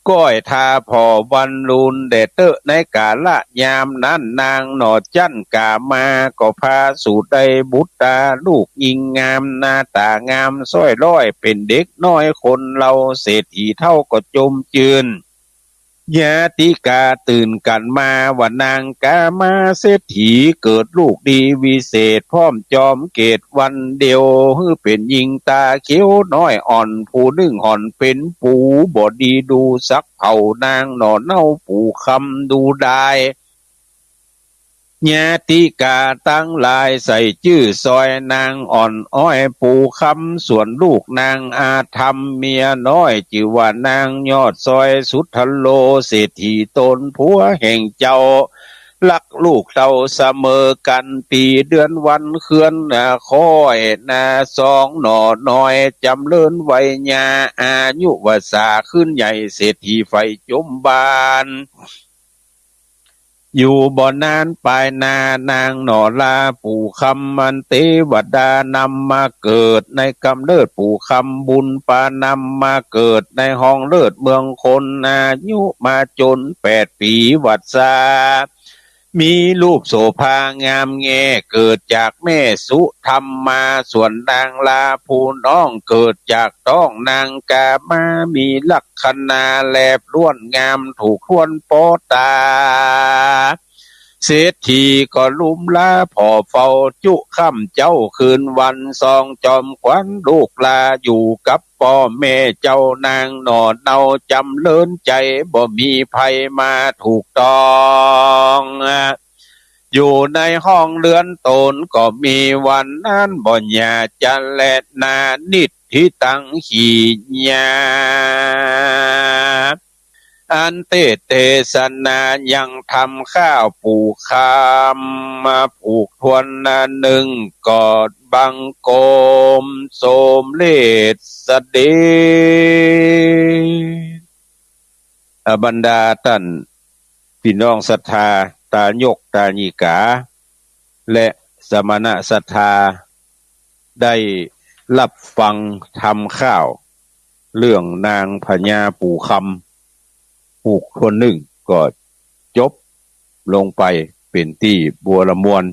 ก้อยทาผ่อวันลูนแด่เต๊อะ ในกาละยามนั้น นางหน่อจั้นก๋ามา ก็ผาสูตรได้บุตราลูกญิงงาม หน้าต๋างามซ้อยร้อย เป๋นเด็กน้อยคนเฮา เศรษฐีเฒ่าก็จมจื้น ญาติก๋าตื่นกั๋นมา ว่านางก๋ามาเศรษฐี เกิดลูกดีวิเศษ พร้อมจอมเกศวันเดียว หื้อเป๋นญิงต๋าเขียวน้อยอ่อน ผู้นึ่งห่อนเป๋นปู่ บ่ดีดูสักเผ่า นางหน่อเนาปู่คำดูดาย ญาติก๋าตังหลายใส่จื้อซอยนางอ่อนอ้อยปู่คำ ส่วนลูกนางอาธรรมเมียน้อย จื้อว่านางยอดซอยสุทโธ เศรษฐีต๋นผัวแห่งเจ้า ฮักลูกเต้าสะเมอกั๋น ปี๋เดือนวันเคลื่อนนา ค่อยนาสองหน่อน้อย จ๋ำเริญวัยยา อายุวัสสาขึ้นใหญ่ เศรษฐีใฝ่จมบาน อยู่บ่นานปายหน้านางหน่อลาปู่คำ อันเตวดานำมาเกิดในก๋ำเนิดปู่คำ บุญปานำมาเกิดในห้องเลิศเมืองคน อายุมาจ๋นแปดปี๋วรรษา มีรูปโสภางามแง เกิดจากแม่สุธรรมา ส่วนนางลาผู้น้องเกิดจากต๊องนางกามา มีลักษณะแลบล้วนงามถูกถ้วนปอต๋า เศรษฐีก็ลุ่มลาผ่อเฝ้าจุค่ำเจ๊าคืนวัน สองจอมขวัญลูกลาอยู่กับป้อแม่เจ้า นางหน่อเนาจ๋ำเริญใจ๋ บ่มีภัยมาถูกต้อง อยู่ในห้องเฮือนต๋นก็มีวันนั้นบ่หย่าจะแลนา นิทธิตังขีญา อันเตสน์เตสนายังธรรมข้าวปู่คำ มาผูกถ้วนหนึ่งกอดบังคมสมเร็จเสด็จ อ่า บรรดาต้านปี้น้องศรัทธา ตายกตายิกา และสมณะศรัทธา ได้ฮับฟังธรรมข้าว เรื่องนางพญาปู่คำ ผูกถ้วนหนึ่งก็จบลงไปเป๋นตี้บัวระมวล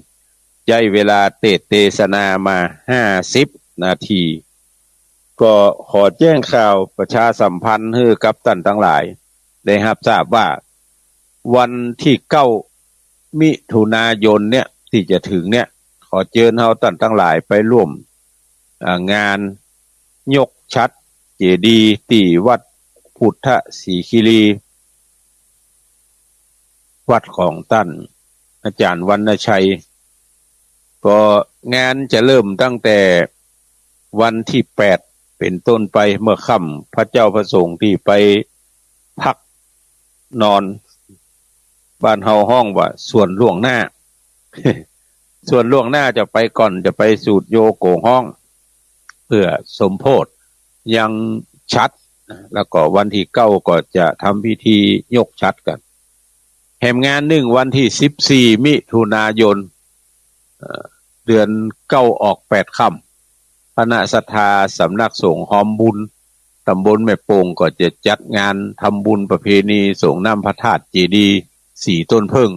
ใจ๊เวลาเตสน์เตสนามาห้าสิบนาที ก็ขอแจ้งข่าวประชาสัมพันธ์หื้อกับต้านตังหลายได้ฮับทราบว่า วันตี้เก้ามิถุนายนเนี่ย ตี้จะเถิงเนี่ย ขอเจิญเฮาต้านตังหลายไปร่วม อ่า งานยกฉัตรเจดีย์ตี้วัดพุทธศรีคีรี วัดของต้านอาจ๋ารย์วรรณชัย ก็งานจะเริ่มตั้งแต่วันตี้แปดเป๋นต้นไป เมื่อค่ำ พระเจ้าพระสงฆ์ตี้ไปพักนอน บ้านเฮาฮ้องว่าส่วนล่วงหน้า ส่วนล่วงหน้าจะไปก่อน จะไปสูตรโยโกฮ้อง เปื้อสมโภชยังฉัตร แล้วก็วันตี้เก้าก็จะทำพิธียกฉัตรกั๋น แหมงานหนึ่งวันตี้สิบสี่มิถุนายน เอ่อ เดือนเก้าออกแปดค่ำ คณะศรัทธาสำนักสงฆ์ฮอมบุญ ต๋ำบลแม่โป่ง ก็จะจัดงานทำบุญประเพณีสรงน้ำพระธาตุเจดีย์สี่ต้นเผิ้ง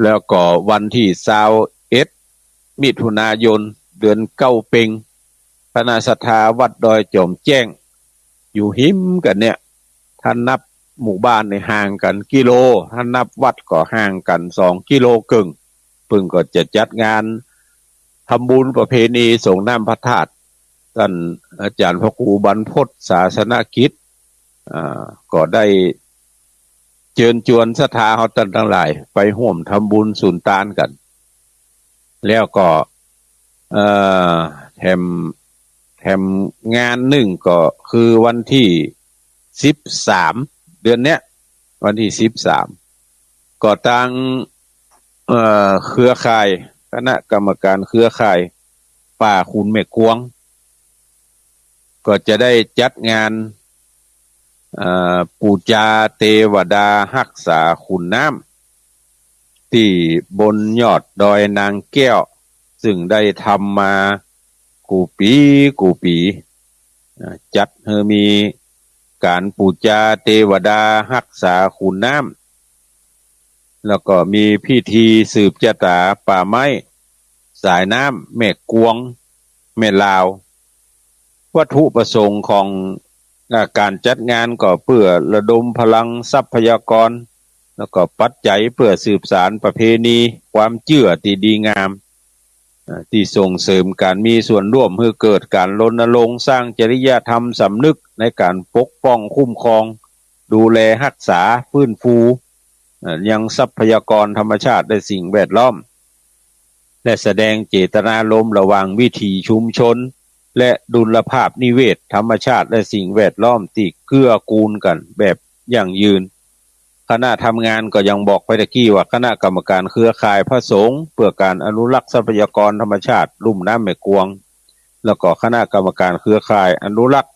แล้วก็วันตี้ซาวเอ็ดมิถุนายน เดือนเก้าเป็ง คณะศรัทธาวัดดอยจอมแจ้ง อยู่ฮิมกั๋นเนี่ย ถ้านับหมู่บ้านนี่ห่างกั๋นกิโล ถ้านับวัดก็ห่างกั๋นสองกิโลเกิ่ง เปิ้นก็จะจัดงานทำบุญประเพณีสรงน้ำพระธาตุ ต้านอาจ๋ารย์พระครูบรรพตศาสนกิจ อ่า ก็ได้เจิญจวนศรัทธาเฮาต้านตังหลายไปฮ่วมทำบุญสุนตานกั๋น แล้วก็ เอ่อ แถม แถมงานหนึ่งก็คือวันตี้สิบสาม เดือนเนี้ย วันตี้สิบสาม ก็ตาง เอ่อ เครือข่าย คณะกรรมการเครือข่ายป่าขุนแม่กวง ก็จะได้จัดงาน เอ่อ ปู๋จาเตวดาฮักษาขุนน้ำ ตี้บนยอดดอยนางแก้ว ซึ่งได้ทำมากู้ปี๋กู้ปี๋ อ่า จัดหื้อมีก๋านปู๋จาเตวดาฮักษาขุนน้ำ แล้วก็มีพิธีสืบจะต๋าป่าไม้สายน้ำแม่กวง แม่ลาว วัตถุประสงค์ของ อ่า ก๋านจัดงานก็เปื้อระดมพลังทรัพยากร แล้วก็ปัจจัยเปื้อสืบสานประเพณีความเจื้อตี้ดีงาม อ่า ตี้ส่งเสริมก๋านมีส่วนร่วมหื้อเกิดก๋านรณรงค์สร้างจริยธรรมสำนึกในก๋านปกป้องคุ้มครอง ดูแลฮักษา ฟื้นฟู อ่า ยังทรัพยากรธรรมชาติและสิ่งแวดล้อม และแสดงเจตนารมณ์ระหว่างวิถีชุมชน และดุลภาพนิเวศธรรมชาติและสิ่งแวดล้อมตี้เกื้อกูลกั๋นแบบยั่งยืน คณะทำงานก็ยังบอกไปตะกี้ว่า คณะกรรมการเครือข่ายพระสงฆ์เพื่อการอนุรักษ์ทรัพยากรธรรมชาติลุ่มน้ำแม่กวง แล้วก็คณะกรรมการเครือข่ายอนุรักษ์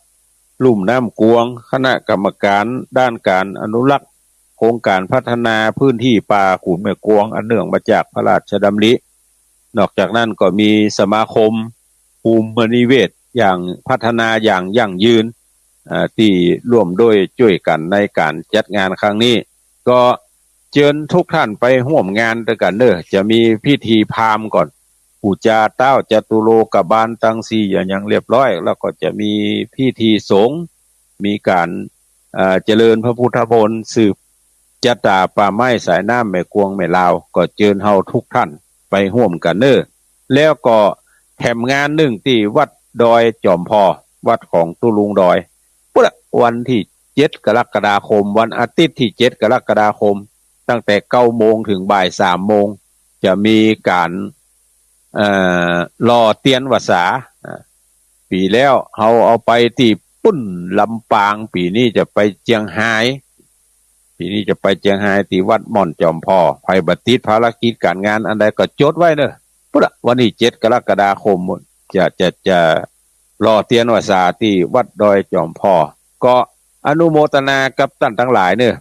ลุ่มน้ำกวง คณะกรรมการด้านการอนุรักษ์ โครงก๋านพัฒนาพื้นตี้ป่าขุนแม่กลวง อันเนื่องมาจากพระราชดำริ นอกจากนั้นก็มีสมาคมภูมินิเวศอย่าง พัฒนาอย่างยั่งยืน อ่า ตี้ร่วมด้วยจ้วยกั๋นในก๋านจัดงานครั้งนี้ ก็เจิญทุกท่านไปฮ่วมงานตวยกั๋นเน่อ จะมีพิธีพราหมณ์ก่อน ปู๋จาต๊าวจตุโลกบาลตังสี่อย่างเรียบร้อย แล้วก็จะมีพิธีสงฆ์ มีก๋าน เอ่อ เจริญพระพุทธมนต์ สืบจะต๋าป่าไม้สายน้ำแม่กลวงแม่ลาว ก็เจิญเฮาทุกท่านไปฮ่วมกั๋นเน่อ แล้วก็แถมงานนึ่งตี้วัดดอยจ๋อมผ่อ วัดของตุ๊ลุงดอย ปุ้นละ วันตี้เจ็ดกรกฎาคม วันอาทิตย์ตี้เจ็ดกรกฎาคม ตั้งแต่เก้าโมงเถิงบ่ายสามโมง จะมีก๋าน เอ่อ หล่อเตียนวสา อ่า ปี๋แล้วเฮาเอาไปตี้ปุ้นลำปาง ปี๋นี้จะไปเจียงฮาย ปี๋นี้จะไปเจียงฮายตี้วัดม่อนจ๋อมผ่อ ใผบ่ติดภารกิจก๋านงานอันใดก็จดไว้เน่อ ปุ้นละ วันตี้เจ็ดกรกฎาคม จะ จะ จะหล่อเตียนวสาตี้วัดดอยจ๋อมผ่อ ก็อนุโมตนากับต้านตังหลายเน่อ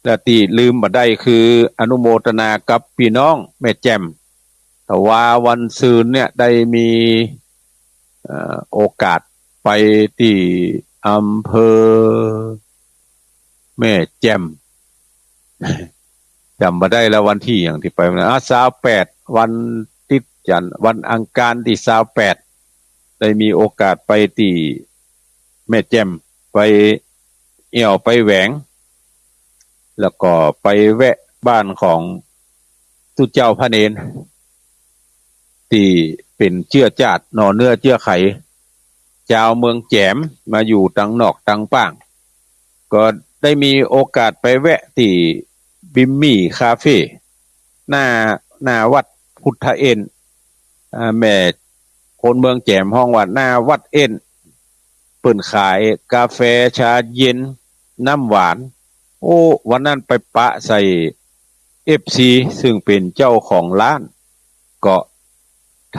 และตี้ลืมบ่ได้คืออนุโมตนากับปี้น้องแม่แจ่ม แต่ว่าวันซืนเนี่ยได้มี เอ่อ โอกาสไปตี้อำเภอแม่แจ่ม จ๋ำบ่ได้แล้ววันตี้หยังตี้ไปมา อ่ะ ซาวแปด วันติ๊ดจั๋นทร์ วันอังคารตี้ซาวแปด ได้มีโอกาสไปตี้แม่แจ่ม ไปแอ่วไปแหวง แล้วก็ไปแวะบ้านของตุ๊เจ้าพระเณร ตี้เป๋นเจื้อจ้าดหน่อเนื้อเจื้อไข จาวเมืองแจ๋ม มาอยู่ตังนอกตังป้าง ก็ได้มีโอกาสไปแวะตี้บิมมี่คาเฟ่ หน้า หน้าวัดพุทธเอน อ่า แม่คนเมืองแจ๋มฮ้องว่าหน้าวัดเอน เปิ้นขายกาแฟ ชาเย็น น้ำหวาน โอ้ วันนั้นไปปะใส่ เอฟซี ซึ่งเป๋นเจ้าของร้าน ก็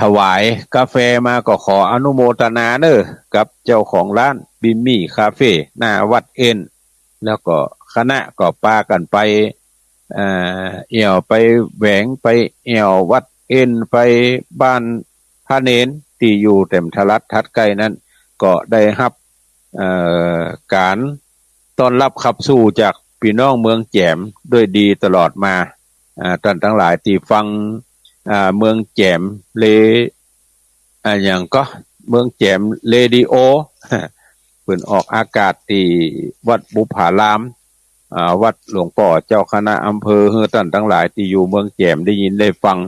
ถวายกาแฟมา ก็ขออนุโมตนาเน่อกับเจ้าของร้านบิมมี่คาเฟ่ หน้าวัดเอน แล้วก็คณะก็ปากั๋นไป เอ่อ แอ่วไปแหวง ไปแอ่ววัดเอน ไปบ้านพระเณรตี้อยู่แถมทะลัดถัดใก้นั้น ก็ได้ฮับ เอ่อ ก๋านต้อนฮับขับสู้จากปี้น้องเมืองแจ๋มด้วยดีตลอดมา อ่า ต้านตังหลายตี้ฟัง อ่า เมืองแจ๋มเร- อ่า หยังก็ เมืองแจ๋มเรดิโอ เปิ้นออกอากาศตี้วัดบุพพาราม อ่า วัดหลวงป้อเจ้าคณะอำเภอ หื้อต้านตังหลายตี้อยู่เมืองแจ๋มได้ยินได้ฟัง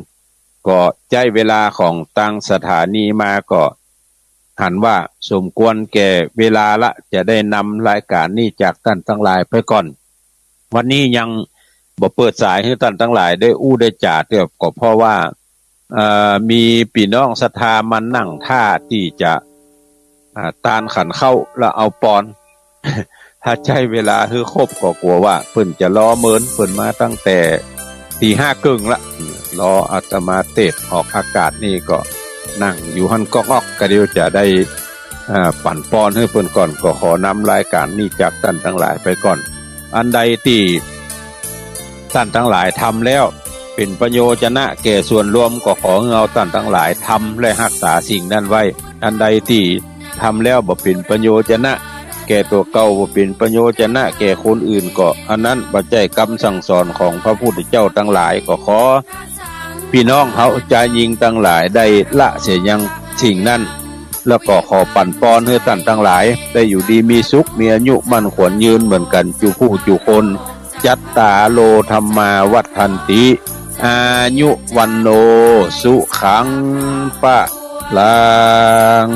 ก็ใจ๊เวลาของตางสถานีมาก็หันว่าสมควรแก่เวลาละ จะได้นำรายก๋านนี้จากต้านตังหลายไปก่อน วันนี้ยังบ่เปิดสายหื้อต้านตังหลายได้อู้ได้จ๋าเตื้อ ก็เพราะว่า เอ่อ มีปี้น้องศรัทธามานั่งท่าตี้จะ อ่า ตานขันข้าวแล้วเอาปอน ถ้าใจ๊เวลาหื้อครบก็กั๋วว่าเปิ้นจะรอเมิน เปิ้นมาตั้งแต่ตี๋ห้าเกิ่งละ รออาตมาเตสน์ออกอากาศนี่ก็นั่งอยู่หั้นก๊อกๆ ก็เดี๋ยวจะได้ อ่า ปั๋นปอนหื้อเปิ้นก่อน ก็ขอนำรายก๋านนี้จากต้านตังหลายไปก่อน อันใดตี้ ต้านตังหลายทำแล้วเป๋นประโยชนะแก่ส่วนรวม ก็ขอหื้อเฮาต้านตังหลายทำและฮักษาสิ่งนั้นไว้ อันใดตี้ทำแล้วบ่เป๋นประโยชนะแก่ตั๋วเก่า บ่เป๋นประโยชนะแก่คนอื่น ก็อันนั้นบ่ใจ้กำสั่งสอนของพระพุทธเจ้าตังหลาย ก็ขอปี้น้องเฮาจายญิงตังหลายได้ละเสียยังสิ่งนั้น แล้วก็ขอปั๋นปอนหื้อต้านตังหลายได้อยู่ดีมีสุข มีอายุมั่นขวัญยืนเหมือนกั๋นจุผู้จุคน จัตตาโร ธัมมา วัฑฒันติ อายุ วัณโณ สุขัง พะลัง